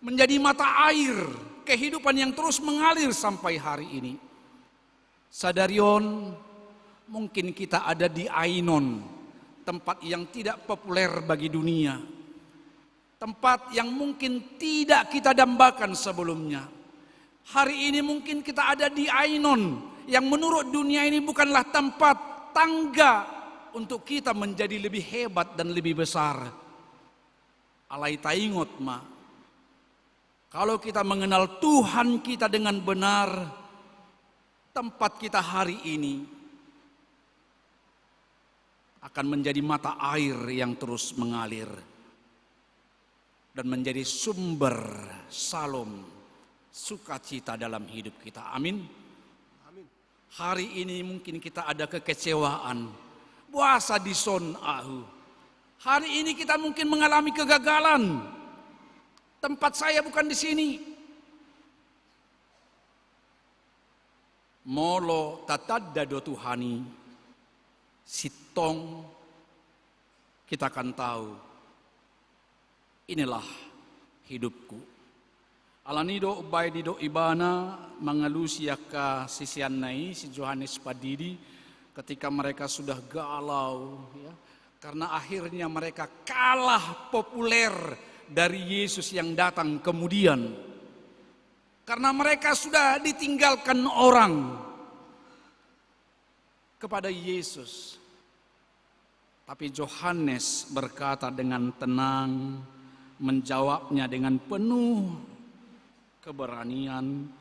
Menjadi mata air kehidupan yang terus mengalir sampai hari ini. Sadari on, mungkin kita ada di Ainon, tempat yang tidak populer bagi dunia, tempat yang mungkin tidak kita dambakan sebelumnya. Hari ini mungkin kita ada di Ainon, yang menurut dunia ini bukanlah tempat tangga untuk kita menjadi lebih hebat dan lebih besar. Alai taingot ma, kalau kita mengenal Tuhan kita dengan benar, tempat kita hari ini akan menjadi mata air yang terus mengalir dan menjadi sumber salom, sukacita dalam hidup kita. Amin. Amin. Hari ini mungkin kita ada kekecewaan. Boasa dison ahu? Hari ini kita mungkin mengalami kegagalan. Tempat saya bukan di sini. Molo tatanda do Tuhan i, sintong kita akan tahu, inilah hidupku. Alani do umbahen didok ibana mangalusi angka siseanna i, si Johannes Pandidi, ketika mereka sudah galau, ya, Karena akhirnya mereka kalah populer dari Yesus yang datang kemudian. Karena mereka sudah ditinggalkan orang kepada Yesus. Tapi Yohanes berkata dengan tenang, menjawabnya dengan penuh keberanian.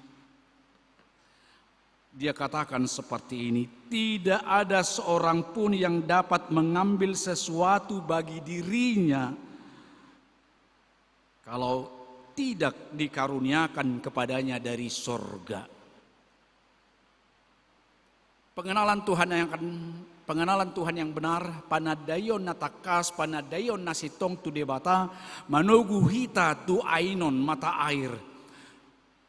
Dia katakan seperti ini, "Tidak ada seorang pun yang dapat mengambil sesuatu bagi dirinya kalau tidak dikaruniakan kepadanya dari sorga." Pengenalan Tuhan yang akan, pengenalan Tuhan yang benar, panandaion na tangkas, panandaion na sintong tu Debata, manogu hita tu ainon mata air.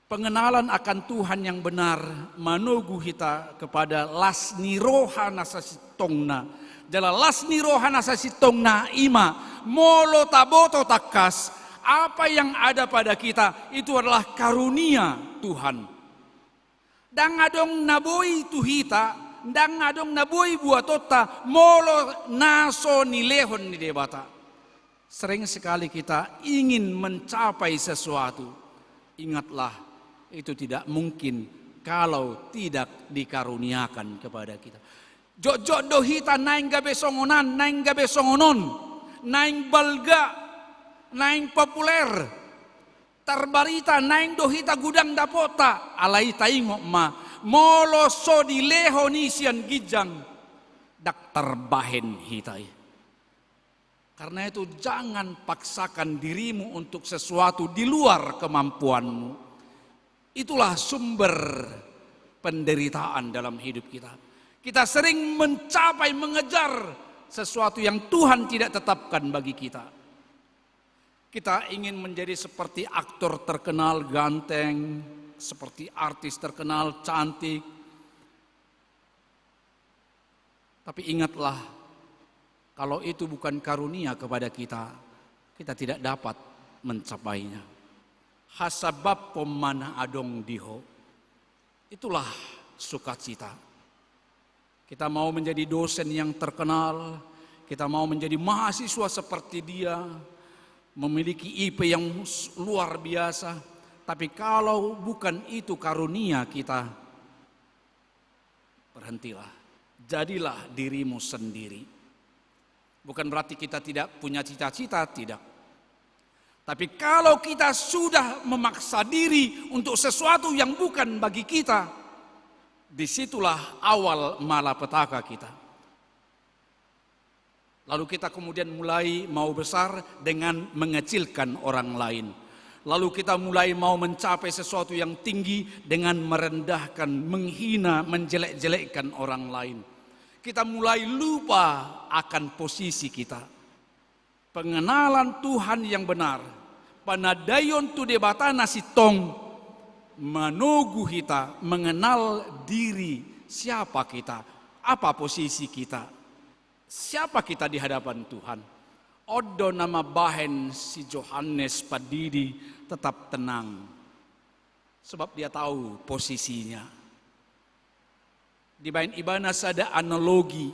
Pengenalan akan Tuhan yang benar manogu hita kepada las ni roha na sasintongna. Jala las ni roha na sasintongna i ma, molo taboto tangkas, apa yang ada pada kita itu adalah karunia Tuhan. Ndang adong na boi tu hita, ndang adong na boi buatonta, molo na so nilehon ni Debata. Sering sekali kita ingin mencapai sesuatu. Ingatlah, itu tidak mungkin kalau tidak dikaruniakan kepada kita. Jotjot do hita naeng gabe songon an, naeng gabe songon on, naeng balga, naeng populer, tarbarita, naeng do hita godang dapotta, alai taingot ma, molo so dilehon i sian ginjang, ndang tarbahen hita i. Karena itu, jangan paksakan dirimu untuk sesuatu di luar kemampuanmu. Itulah sumber penderitaan dalam hidup kita. Kita sering mencapai, mengejar sesuatu yang Tuhan tidak tetapkan bagi kita. Kita ingin menjadi seperti aktor terkenal, ganteng, seperti artis terkenal, cantik. Tapi ingatlah, kalau itu bukan karunia kepada kita, kita tidak dapat mencapainya. Hasabab pemana adong di ho. Itulah sukacita. Kita mau menjadi dosen yang terkenal, kita mau menjadi mahasiswa seperti dia, memiliki I P yang s-, luar biasa, tapi kalau bukan itu karunia kita, berhentilah. Jadilah dirimu sendiri. Bukan berarti kita tidak punya cita-cita, tidak. Tapi kalau kita sudah memaksa diri untuk sesuatu yang bukan bagi kita, disitulah awal malapetaka kita. Lalu kita kemudian mulai mau besar dengan mengecilkan orang lain. Lalu kita mulai mau mencapai sesuatu yang tinggi dengan merendahkan, menghina, menjelek-jelekkan orang lain. Kita mulai lupa akan posisi kita. Pengenalan Tuhan yang benar, panandaion tu Debata na sintong, manogu hita mengenal diri, siapa kita, apa posisi kita. Siapa kita di hadapan Tuhan? On do na mambahen si Johannes Pandidi tetap tenang. Sebab dia tahu posisinya. Dibahen ibana sada analogi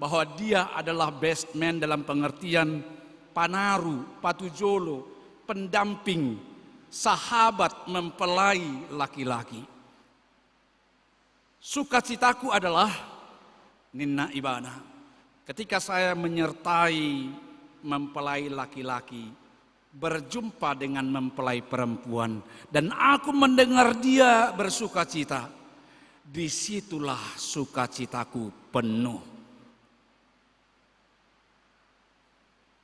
bahwa dia adalah best man dalam pengertian panaru, patujolo, pendamping, sahabat mempelai laki-laki. Sukacitaku adalah, ninna ibana, ketika saya menyertai mempelai laki-laki berjumpa dengan mempelai perempuan, dan aku mendengar dia bersukacita, disitulah sukacitaku penuh.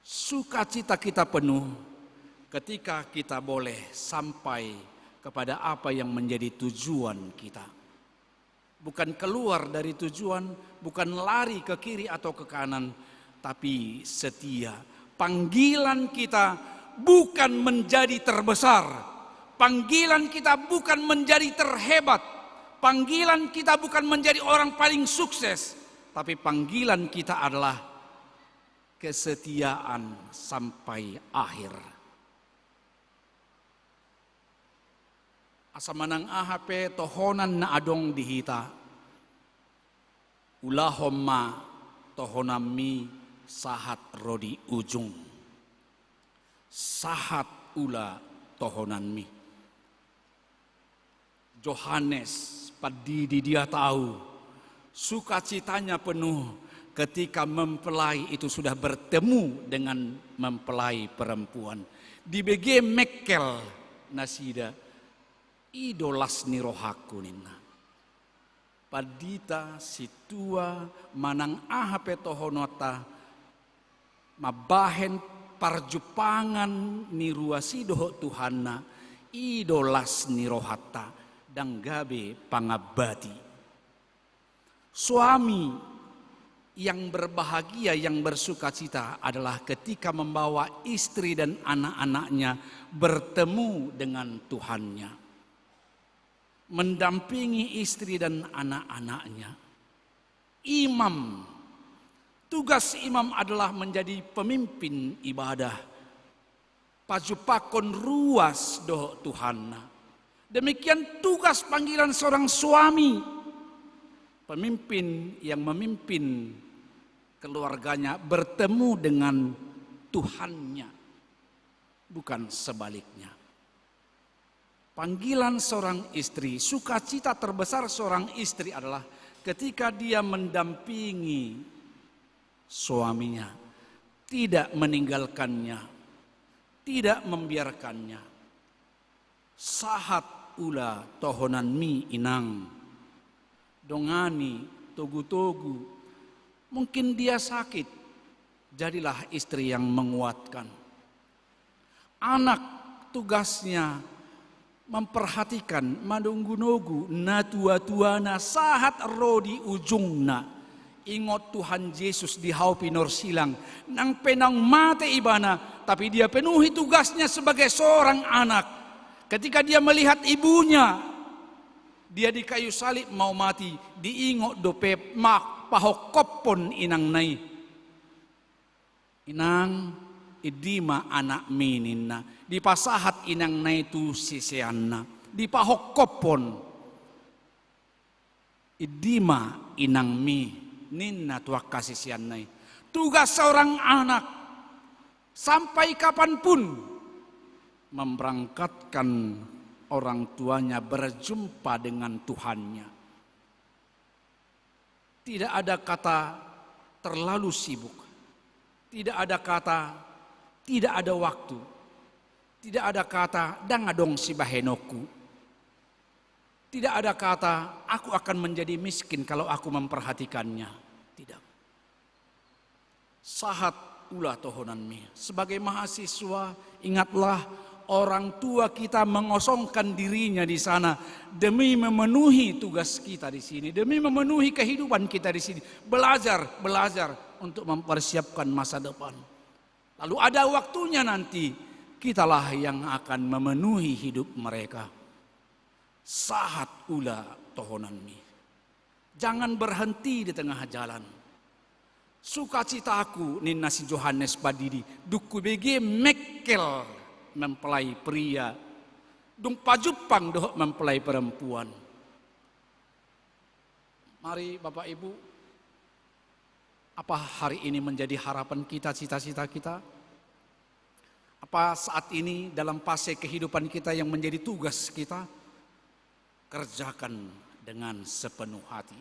Sukacita kita penuh ketika kita boleh sampai kepada apa yang menjadi tujuan kita. Bukan keluar dari tujuan, bukan lari ke kiri atau ke kanan, tapi setia. Panggilan kita bukan menjadi terbesar. Panggilan kita bukan menjadi terhebat. Panggilan kita bukan menjadi orang paling sukses. Tapi panggilan kita adalah kesetiaan sampai akhir. Asa manang aha pe tohonan na adong di hita, ulahon ma tohonanmi Sahat ro di ujung. Sahat ula tohonanmi. Johannes Pandidi dia tahu sukacitanya penuh ketika mempelai itu sudah bertemu dengan mempelai perempuan. Dibege mengkel nasida, i do las ni rohangku ninna. Pandita, sintua, manang aha pe tohononta, mambahen parjumpangan ni ruas i dohot Tuhanna, i do las ni rohanta, ndang gabe pangambati. Suami yang berbahagia, yang bersukacita adalah ketika membawa istri dan anak-anaknya bertemu dengan Tuhannya. Mendampingi istri dan anak-anaknya. Imam. Tugas imam adalah menjadi pemimpin ibadah. Pajumpangkon ruas dohot Tuhanna. Demikian tugas panggilan seorang suami. Pemimpin yang memimpin keluarganya bertemu dengan Tuhannya. Bukan sebaliknya. Panggilan seorang istri, sukacita terbesar seorang istri adalah ketika dia mendampingi suaminya, tidak meninggalkannya, tidak membiarkannya. Sahat ula tohonanmi, inang. Dongani, togu-togu. Mungkin dia sakit, jadilah istri yang menguatkan. Anak, tugasnya memperhatikan, manogu-nogu natua-tuana sahat ro di ujungna. Ingot Tuhan Jesus di hau pinarsilang, nang pe naung mate ibana, tapi dia penuhi tugasnya sebagai seorang anak. Ketika dia melihat ibunya, dia di kayu salib mau mati, diingot dope ma-, pahongkophon inangna i. Inang, i dima anakmi ninna. Dipasahat inangna i tu siseanna. Dipahongkophon. I dima inangmi ninna tu angka siseanna i. Tugas seorang anak sampai kapanpun memberangkatkan orang tuanya berjumpa dengan Tuhannya. Tidak ada kata terlalu sibuk. Tidak ada kata tidak ada waktu. Tidak ada kata ndang adong sibahenonku. Tidak ada kata aku akan menjadi miskin kalau aku memperhatikannya. Tidak. Sahat ula tohonanmi. Sebagai mahasiswa, ingatlah orang tua kita mengosongkan dirinya di sana demi memenuhi tugas kita di sini, demi memenuhi kehidupan kita di sini. Belajar, belajar untuk mempersiapkan masa depan. Lalu ada waktunya nanti, kitalah yang akan memenuhi hidup mereka. Sahat ula tohonanmi. Jangan berhenti di tengah jalan. Sukacitaku, ninna si Johannes Pandidi, dung hubege mengkel mempelai pria, dung pajumpang dohot mempelai perempuan. Mari, Bapak Ibu, apa hari ini menjadi harapan kita, cita-cita kita? Apa saat ini dalam fase kehidupan kita yang menjadi tugas kita? Kerjakan dengan sepenuh hati.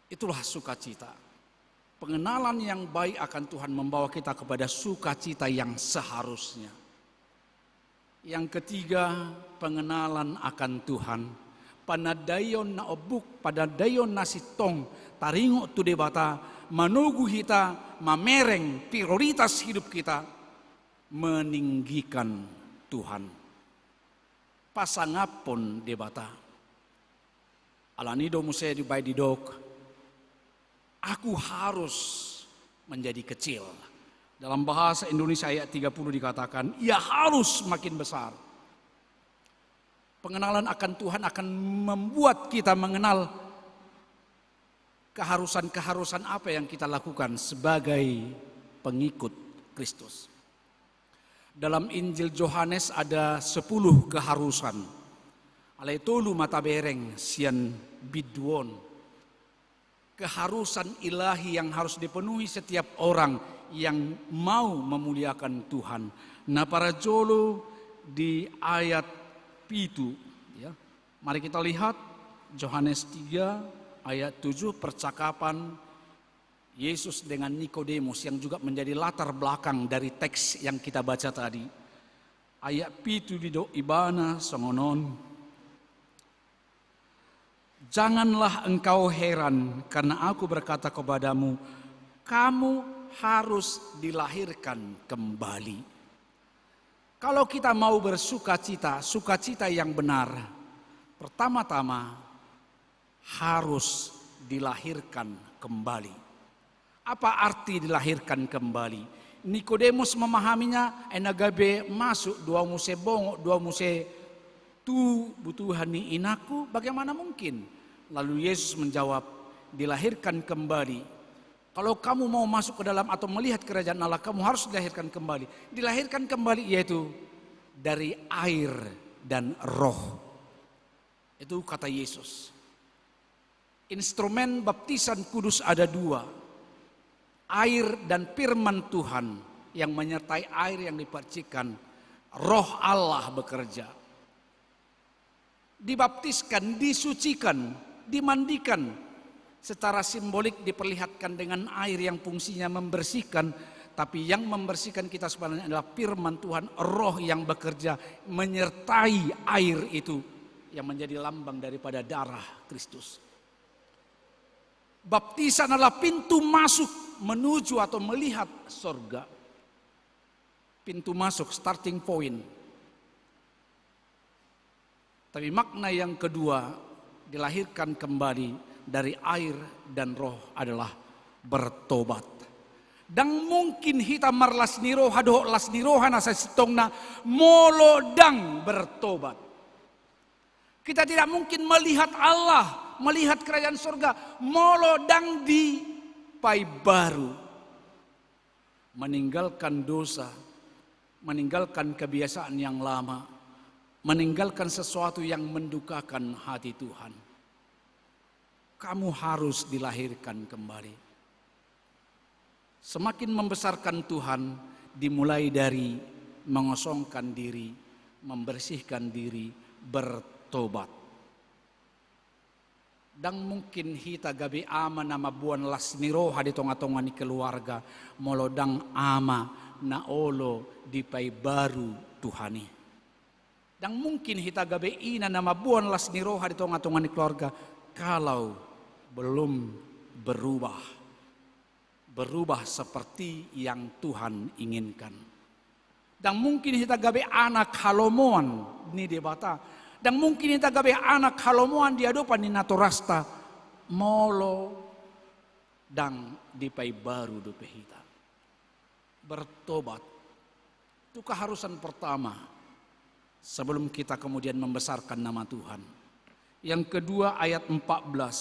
Itulah sukacita. Pengenalan yang baik akan Tuhan membawa kita kepada sukacita yang seharusnya. Yang ketiga, pengenalan akan Tuhan. Panandaion na ombuk, panandaion na sintong, taringot tu Debata, manogu hita, mamereng prioritas hidup kita, meninggikan Tuhan. Pasangaphon Debata. Alani do muse dibaen didok, aku harus menjadi kecil. Dalam bahasa Indonesia ayat tiga puluh dikatakan, ia harus makin besar. Pengenalan akan Tuhan akan membuat kita mengenal keharusan-keharusan apa yang kita lakukan sebagai pengikut Kristus. Dalam Injil Johannes ada sepuluh keharusan. Alai tolu ma tabereng sian bindu on. Keharusan ilahi yang harus dipenuhi setiap orang yang mau memuliakan Tuhan. Na parjolo di ayat pitu, ya. Mari kita lihat Yohanes tiga ayat tujuh, percakapan Yesus dengan Nikodemus yang juga menjadi latar belakang dari teks yang kita baca tadi. Ayat pitu didok ibana songon on. Janganlah engkau heran karena aku berkata kepadamu, kamu harus dilahirkan kembali. Kalau kita mau bersukacita, sukacita yang benar, pertama-tama harus dilahirkan kembali. Apa arti dilahirkan kembali? Nikodemus memahaminya, ai na gabe masuk, dua muse bongo, dua muse tu butuhan ni inangku, bagaimana mungkin? Lalu Yesus menjawab, dilahirkan kembali. Kalau kamu mau masuk ke dalam atau melihat kerajaan Allah, kamu harus dilahirkan kembali. Dilahirkan kembali yaitu dari air dan Roh. Itu kata Yesus. Instrumen baptisan kudus ada dua. Air dan firman Tuhan yang menyertai air yang dipercikkan. Roh Allah bekerja. Dibaptiskan, disucikan, dimandikan. Secara simbolik diperlihatkan dengan air yang fungsinya membersihkan, tapi yang membersihkan kita sebenarnya adalah firman Tuhan, Roh yang bekerja menyertai air itu yang menjadi lambang daripada darah Kristus. Baptisan adalah pintu masuk menuju atau melihat sorga. Pintu masuk, starting point. Tapi makna yang kedua, dilahirkan kembali dari air dan Roh adalah bertobat. Ndang mungkin hita marlas ni roha dohot las ni roha na sasintongna molo ndang bertobat. Kita tidak mungkin melihat Allah, melihat kerajaan sorga molo ndang dipaibaru. Meninggalkan dosa, meninggalkan kebiasaan yang lama, meninggalkan sesuatu yang mendukakan hati Tuhan. Kamu harus dilahirkan kembali. Semakin membesarkan Tuhan, dimulai dari mengosongkan diri, membersihkan diri, bertobat. Ndang mungkin hita gabe ama na mamboan las ni roha di tonga-tonga ni keluarga, molo ndang ama na olo dipaibaru Tuhan i. Ndang mungkin hita gabe ina na mamboan las ni roha di tonga-tonga ni keluarga, kalau belum berubah. Berubah seperti yang Tuhan inginkan. Ndang mungkin hita gabe anak halomoan ni Debata. Ndang mungkin hita gabe anak halomoan di adopan ni natorasta molo ndang dipaibaru dope hita. Bertobat. Itu keharusan pertama sebelum kita kemudian membesarkan nama Tuhan. Yang kedua, ayat empat belas.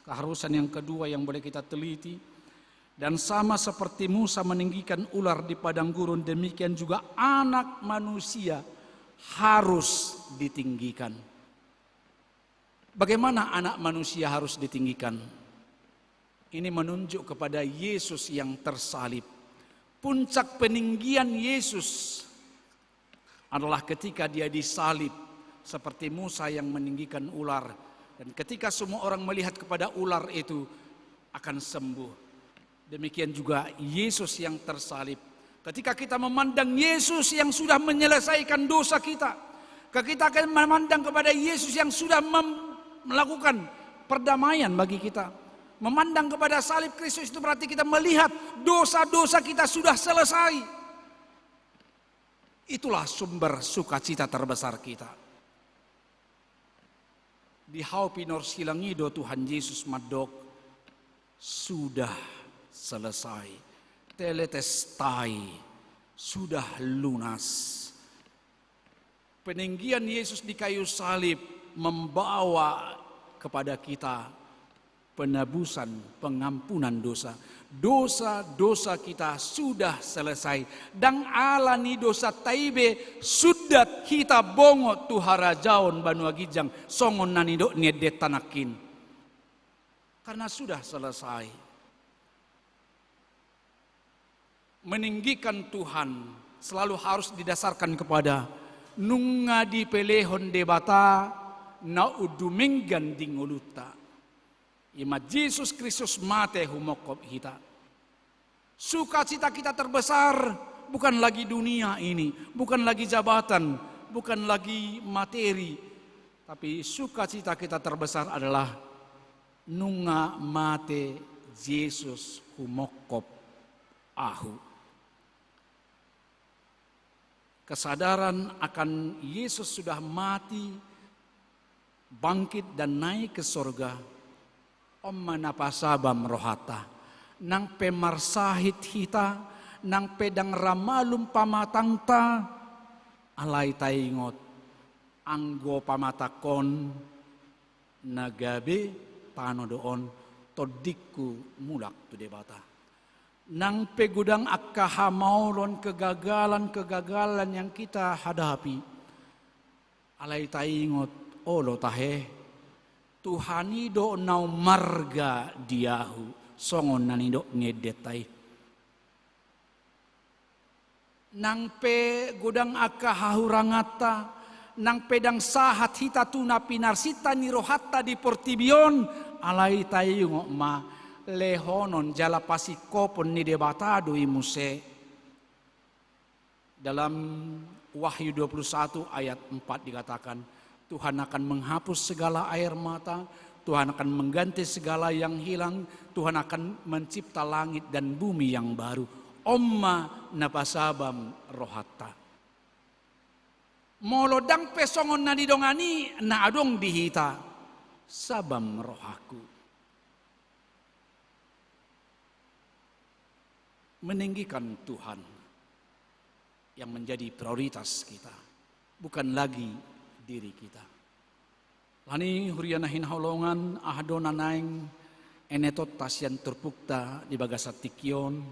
Keharusan yang kedua yang boleh kita teliti. Dan sama seperti Musa meninggikan ular di padang gurun, demikian juga Anak Manusia harus ditinggikan. Bagaimana Anak Manusia harus ditinggikan? Ini menunjuk kepada Yesus yang tersalib. Puncak peninggian Yesus adalah ketika Dia disalib, seperti Musa yang meninggikan ular. Dan ketika semua orang melihat kepada ular itu, akan sembuh. Demikian juga Yesus yang tersalib. Ketika kita memandang Yesus yang sudah menyelesaikan dosa kita, ketika kita memandang kepada Yesus yang sudah mem-, melakukan perdamaian bagi kita, memandang kepada salib Kristus itu berarti kita melihat dosa-dosa kita sudah selesai. Itulah sumber sukacita terbesar kita. Di hau pinarsilang i do Tuhan Yesus mandok, sudah selesai. Tetelestai, sudah lunas. Peninggian Yesus di kayu salib membawa kepada kita penebusan, pengampunan dosa. Dosa-dosa kita sudah selesai. Ndang ala ni dosanta i be sundat hita bongot tu harajaon banua ginjang, songon na nidok ni endenta nangkin. Karena sudah selesai. Meninggikan Tuhan selalu harus didasarkan kepada nunga dipelehon Debata na dumenggan di ngolunta. Ima Jesus Kristus mate humongkop hita. Sukacita kita terbesar bukan lagi dunia ini, bukan lagi jabatan, bukan lagi materi, tapi sukacita kita terbesar adalah nunga mate Jesus humongkop ahu. Kesadaran akan Yesus sudah mati, bangkit dan naik ke sorga, on ma na pasabam rohanta. Nang pe marsahit hita, nang pe ndang ra malum pamatangta, alai taingot, anggo pamatangkon na gabe tano do on tondingku mulak tu Debata. Nang pe godang angka hamaolon, kegagalan-kegagalan yang kita hadapi, alai taingot, olo tahe, Tuhan i do na umarga di ahu, songon na nidok ni endenta i. Nang pe godang angka hahuranganta, nang pe ndang sahat hita tu na pinarsinta ni rohanta di portibi on, alai taingot ma, lehonon jala pasingkopon ni Debata do i muse. Dalam Wahyu dua puluh satu ayat empat dikatakan, Tuhan akan menghapus segala air mata, Tuhan akan mengganti segala yang hilang, Tuhan akan mencipta langit dan bumi yang baru. On ma na pasabam rohanta. Molo ndang pe songon na nidongan i na adong di hita, sabam rohangku. Meninggikan Tuhan yang menjadi prioritas kita, bukan lagi diri kita. Alani huria na hinaholongan, aha do na naeng enetonta sian turpukta di bagasan tingki on?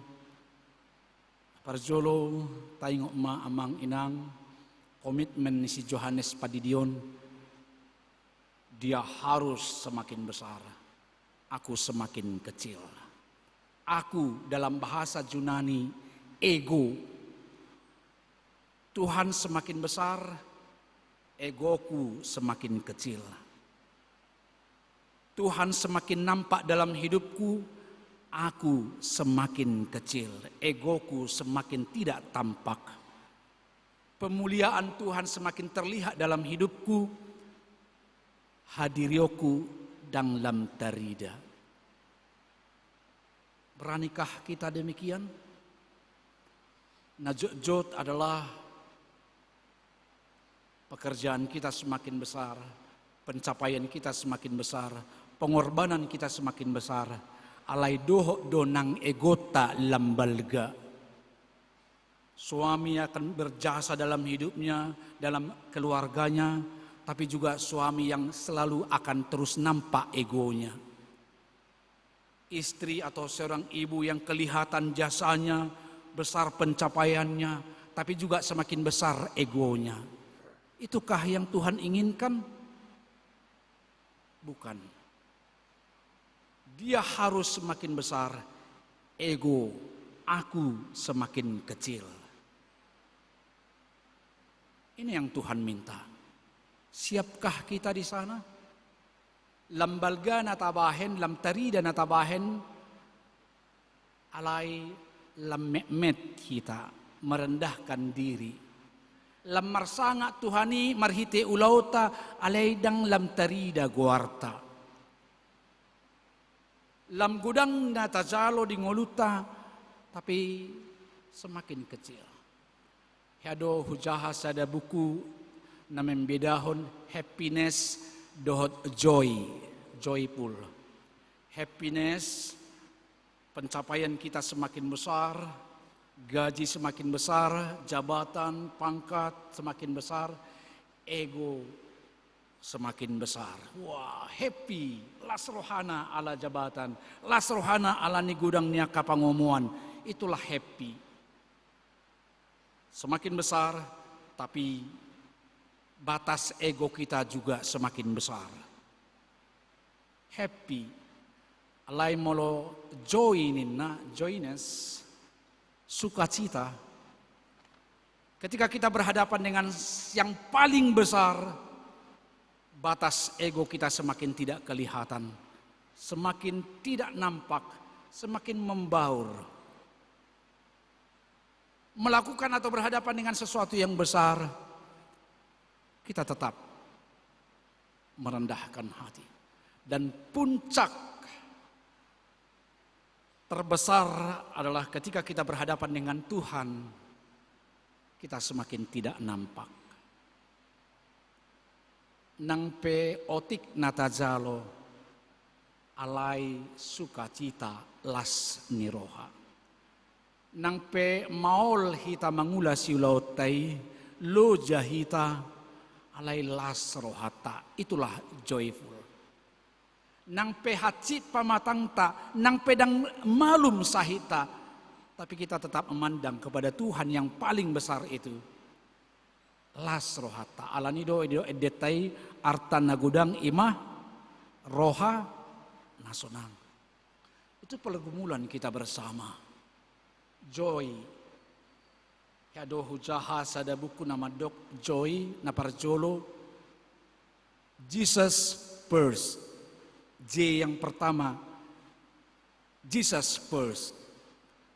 Parjolo, taingot ma amang inang, komitmen ni si Johannes Pandidion, dia harus semakin besar, aku semakin kecil. Aku dalam bahasa Junani, ego. Tuhan semakin besar, egoku semakin kecil. Tuhan semakin nampak dalam hidupku, aku semakin kecil, egoku semakin tidak tampak. Pemuliaan Tuhan semakin terlihat dalam hidupku, hadirionku ndang lam tarida. Beranikah kita demikian? Na jotjot adalah pekerjaan kita semakin besar, pencapaian kita semakin besar, pengorbanan kita semakin besar, alai dohot do nang egonta lam balga. Suami akan berjasa dalam hidupnya, dalam keluarganya, tapi juga suami yang selalu akan terus nampak egonya. Istri atau seorang ibu yang kelihatan jasanya, besar pencapaiannya, tapi juga semakin besar egonya. Itukah yang Tuhan inginkan? Bukan. Dia harus semakin besar, ego, aku semakin kecil. Ini yang Tuhan minta. Siapkah kita di sana? Lam balga na tabahen, lam tarida na tabahen, alai lam metmet hita, merendahkan diri. Lam marsangap Tuhan i marhite ulaonta, alai ndang lam tarida goarta. Lam godang na tajalo di ngolunta, tapi semakin kecil. Hea do hujaha sada buku na membedahon happiness dohot joy, joyful. Happiness, pencapaian kita semakin besar, gaji semakin besar, jabatan, pangkat semakin besar, ego semakin besar. Wah, happy. Las rohana ala jabatan, las rohana ala ni godang ni angka pangomoan. Itulah happy. Semakin besar, tapi batas ego kita juga semakin besar. Happy. Alai molo joy ninna, joyness, sukacita. Ketika kita berhadapan dengan yang paling besar, batas ego kita semakin tidak kelihatan, semakin tidak nampak, semakin membaur. Melakukan atau berhadapan dengan sesuatu yang besar, kita tetap merendahkan hati. Dan puncak terbesar adalah ketika kita berhadapan dengan Tuhan, kita semakin tidak nampak. Nang pe otik na tajalo, alai sukacita las ni roha. Nang pe maol hita mangula siulaonta i, loja hita, alai las rohanta, itulah joyful. Nang pe hansit pamatangta, nang pe ndang malum sahitta, tapi kita tetap memandang kepada Tuhan yang paling besar itu. Las rohanta, alani do, do endenta i, arta na godang i ma roha na sonang. Itu pergumulan kita bersama. Joy. Hea do hujaha sada buku na mandok joy, na parjolo, Jesus first. J yang pertama, Jesus first.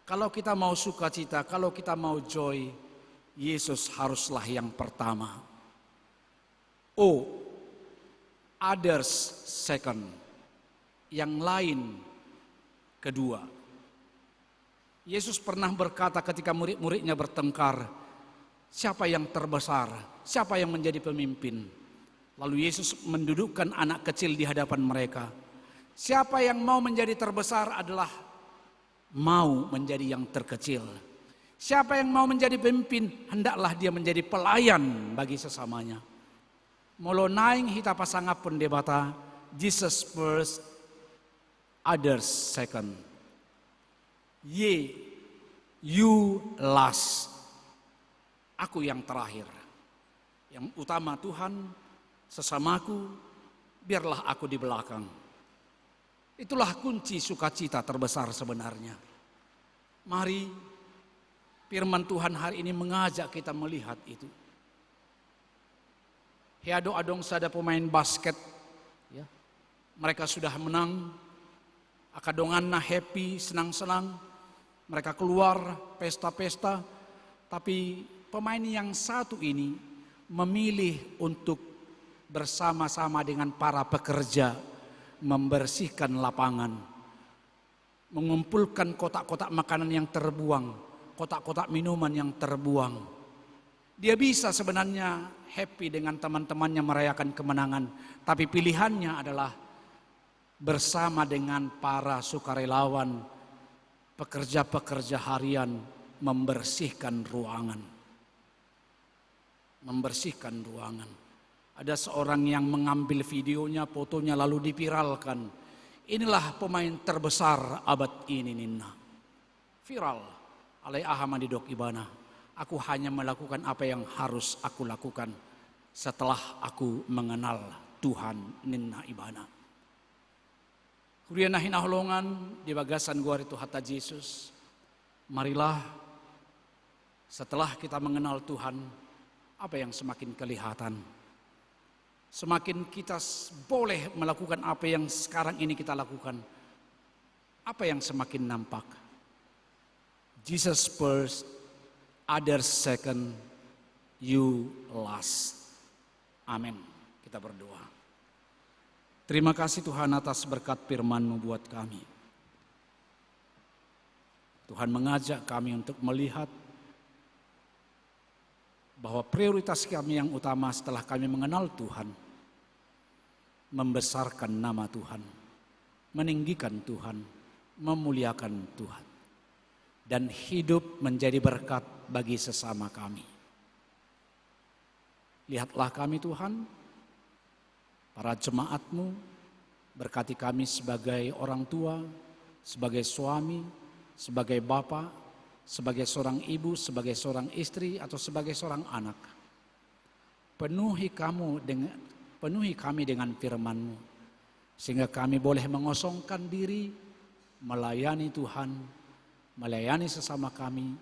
Kalau kita mau sukacita, kalau kita mau joy, Yesus haruslah yang pertama. O, others second. Yang lain kedua. Yesus pernah berkata ketika murid-muridnya bertengkar, "Siapa yang terbesar? Siapa yang menjadi pemimpin?" Lalu Yesus mendudukkan anak kecil di hadapan mereka. Siapa yang mau menjadi terbesar adalah mau menjadi yang terkecil. Siapa yang mau menjadi pemimpin, hendaklah dia menjadi pelayan bagi sesamanya. Molo naeng hita pasangaphon Debata, Jesus first, others second. Ye, you last. Aku yang terakhir. Yang utama Tuhan, sesamaku, biarlah aku di belakang. Itulah kunci sukacita terbesar sebenarnya. Mari, firman Tuhan hari ini mengajak kita melihat itu. Hea do adong sada pemain basket, ya. Mereka sudah menang, angka donganna happy, senang-senang. Mereka keluar, pesta-pesta. Tapi pemain yang satu ini memilih untuk bersama-sama dengan para pekerja membersihkan lapangan, mengumpulkan kotak-kotak makanan yang terbuang, kotak-kotak minuman yang terbuang. Dia bisa sebenarnya happy dengan teman-temannya merayakan kemenangan, tapi pilihannya adalah bersama dengan para sukarelawan, pekerja-pekerja harian membersihkan ruangan. Membersihkan ruangan. Ada seorang yang mengambil videonya, fotonya, lalu diviralkan. Inilah pemain terbesar abad ini, ninna. Viral. Alai aha ma didok ibana? Aku hanya melakukan apa yang harus aku lakukan setelah aku mengenal Tuhan, ninna ibana. Huria na hinaholongan di bagasan goar ni Tuhanta Jesus, marilah setelah kita mengenal Tuhan, apa yang semakin kelihatan? Semakin kita s-, boleh melakukan apa yang sekarang ini kita lakukan, apa yang semakin nampak? Jesus first, others second, you last. Amin. Kita berdoa. Terima kasih Tuhan atas berkat firman-Mu buat kami. Tuhan mengajak kami untuk melihat bahwa prioritas kami yang utama setelah kami mengenal Tuhan, membesarkan nama Tuhan, meninggikan Tuhan, memuliakan Tuhan, dan hidup menjadi berkat bagi sesama kami. Lihatlah kami, Tuhan, para jemaat-Mu, berkati kami sebagai orang tua, sebagai suami, sebagai bapak, sebagai seorang ibu, sebagai seorang istri, atau sebagai seorang anak. Penuhi kamu dengan, penuhi kami dengan firman-Mu. Sehingga kami boleh mengosongkan diri, melayani Tuhan, melayani sesama kami,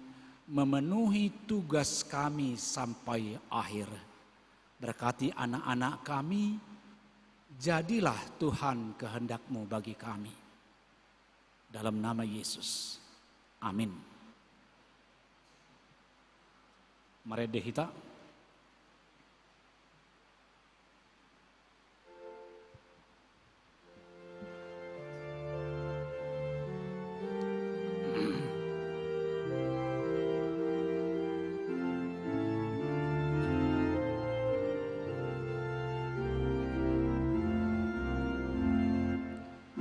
memenuhi tugas kami sampai akhir. Berkati anak-anak kami, jadilah Tuhan kehendak-Mu bagi kami. Dalam nama Yesus. Amin. Marende hita.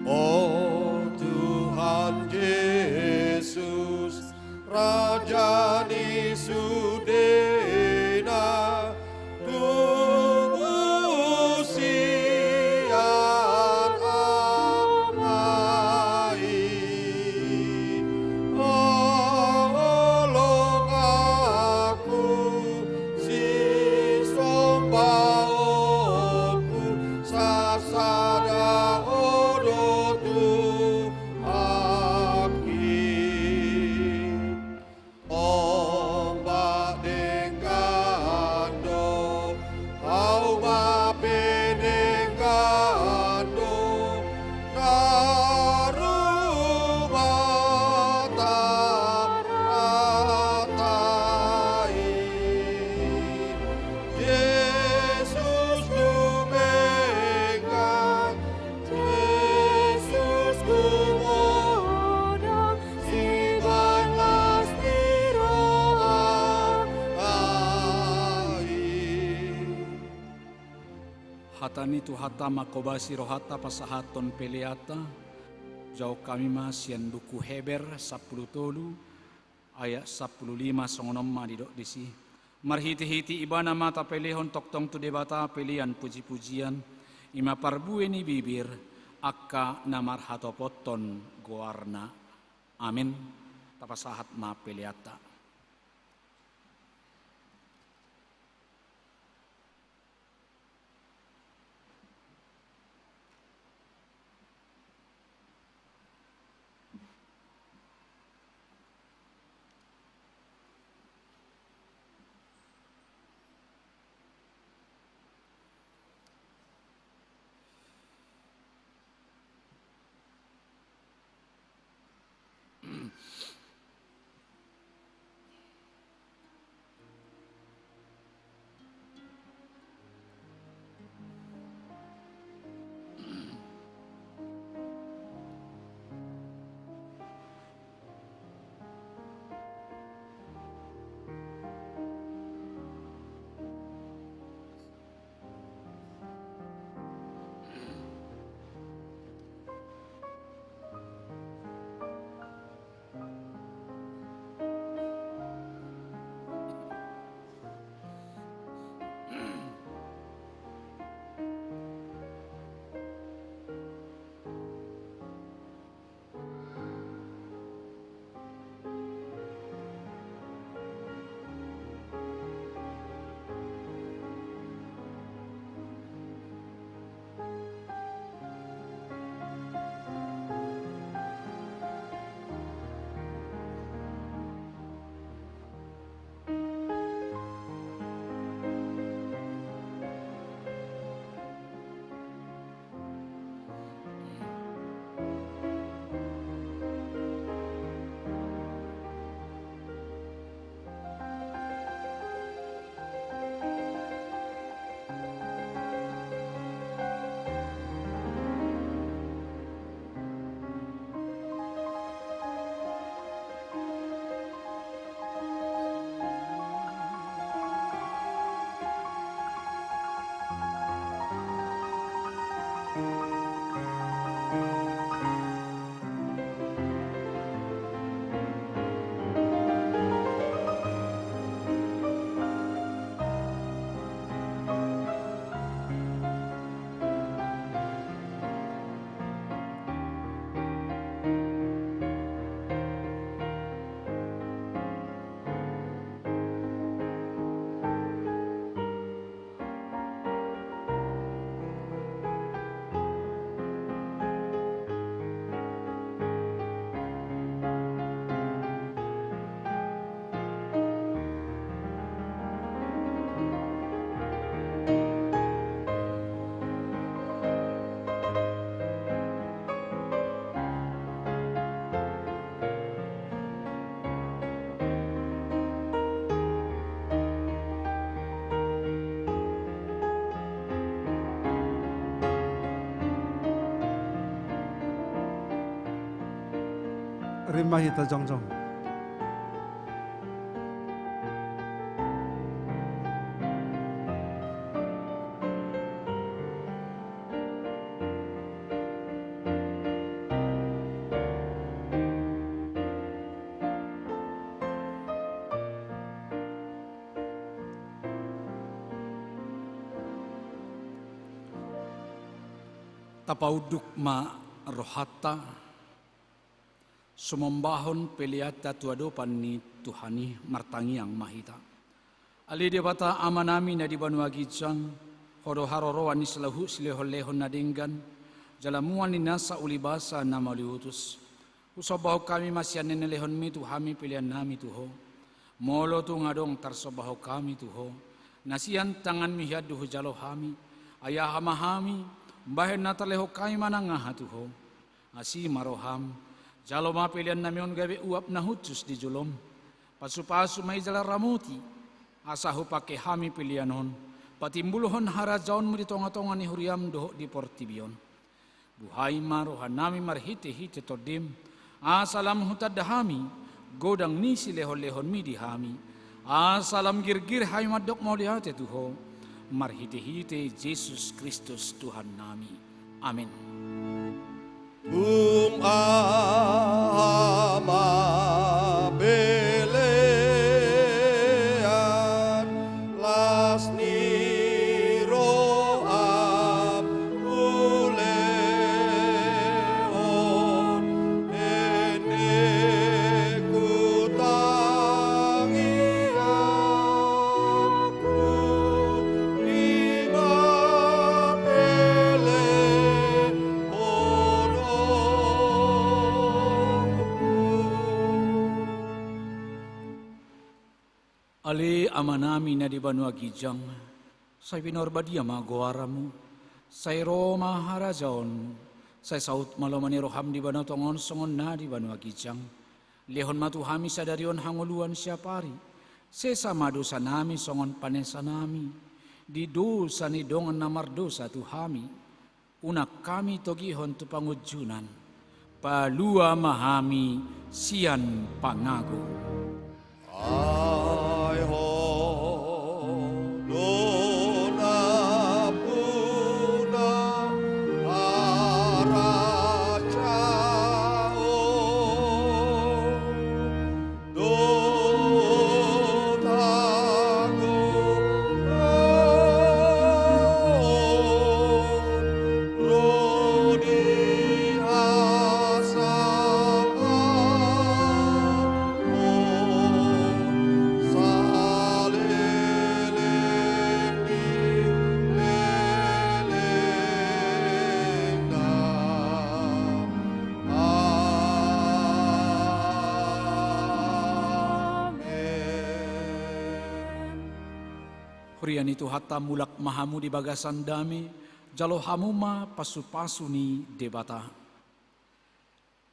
O Tuhan Jesus, Raja ni sudena, tubu sian Ama i, holong ahu, sisombaonku, sasada Ho do Tuhanki. Ombak denggan do, hauma pe denggan do, na rumah tarata i. Jesus dumenggan, Jesus tumodang, sibahen las ni roha i. Hata ni Tuhanta manghobasi rohanta pasahathon peleanta. Jalo hami ma sian buku Heber sampulu tolu, ayat sampulu lima, songon on ma didok disi. Marhitehite Ibana ma tapelehon tongtong tu Debata pelean pujipujian, i ma parbue ni bibir angka na marhatopothon goarna. Amin. Tapasahat ma peleanta. Rima hita jongjong. Tapaunduk ma rohanta. Sumombahon peleanta tu adopan ni Tuhan i, martangiang ma hita. Ale Debata Amanami na di banua ginjang, Ho do haroroan ni saluhut silehonlehon na denggan, jala mual ni nasa ulibasa na mauliutus. Husombahon hami ma sian na nilehonmi tu hami peleannami tu Ho. Molo tung adong tarsombahon hami tu Ho, na sian tanganmi hian do hujalo hami, ai aha ma hami, umbahen na tarlehon hami manang aha tu Ho. Asi ma roham, jalo ma peleannami on gabe uap na hushus di jolom. Pasupasu ma i jala ramoti, asa hupangke hami pelean on patimbulhon harajaonmu di tongatonga ni huriam dohot di portibi on. Buhai ma rohanami marhitehite Tondim, asa lam hutanda hami godang ni silehonlehonmi di hami, asa lam girgir hami mandok mauliate tu Ho, marhitehite Jesus Kristus Tuhannami. Amen. Tung aha ma pelean las ni roham hulehon, ende hutangiangku, i ma peleononku. Ale Amanami na di banua ginjang, sai pinarbadia ma goarmu, sai ro ma harajaonmu, sai saut ma lomo ni roham di banua tonga on songon na di banua ginjang. Lehon ma tu hami sadari on hangoluan siapari, sesa ma dosanami songon panesanami di dosa ni dongan na mardosa tu hami. Unang hami togihon tu pangunjunan, palua ma hami sian pangago. Ai Ho do nampuna harajaon dohot hagogoon ro di hasangapon saleleng ni lelengna. Amen. Huria ni Tuhanta, mulak ma hamu di bagasan dame, jalo hamu ma pasupasu ni Debata.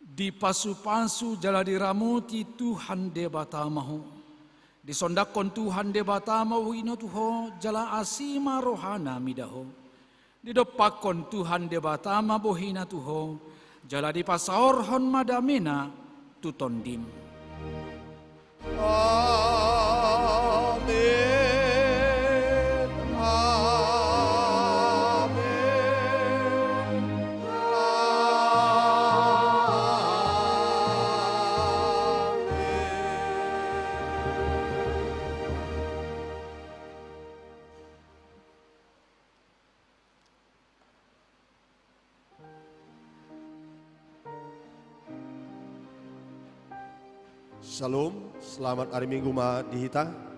Dipasupasu jala diramoti Tuhan Debata ma ho. Disondangkon Tuhan Debata ma bohina tu ho, jala asi ma rohana mida ho. Didompakkon Tuhan Debata ma bohina tu ho, jala dipasaorhon ma damena tu tondim. Amen. Amen. Amen. Shalom, selamat hari Minggu ma di hita.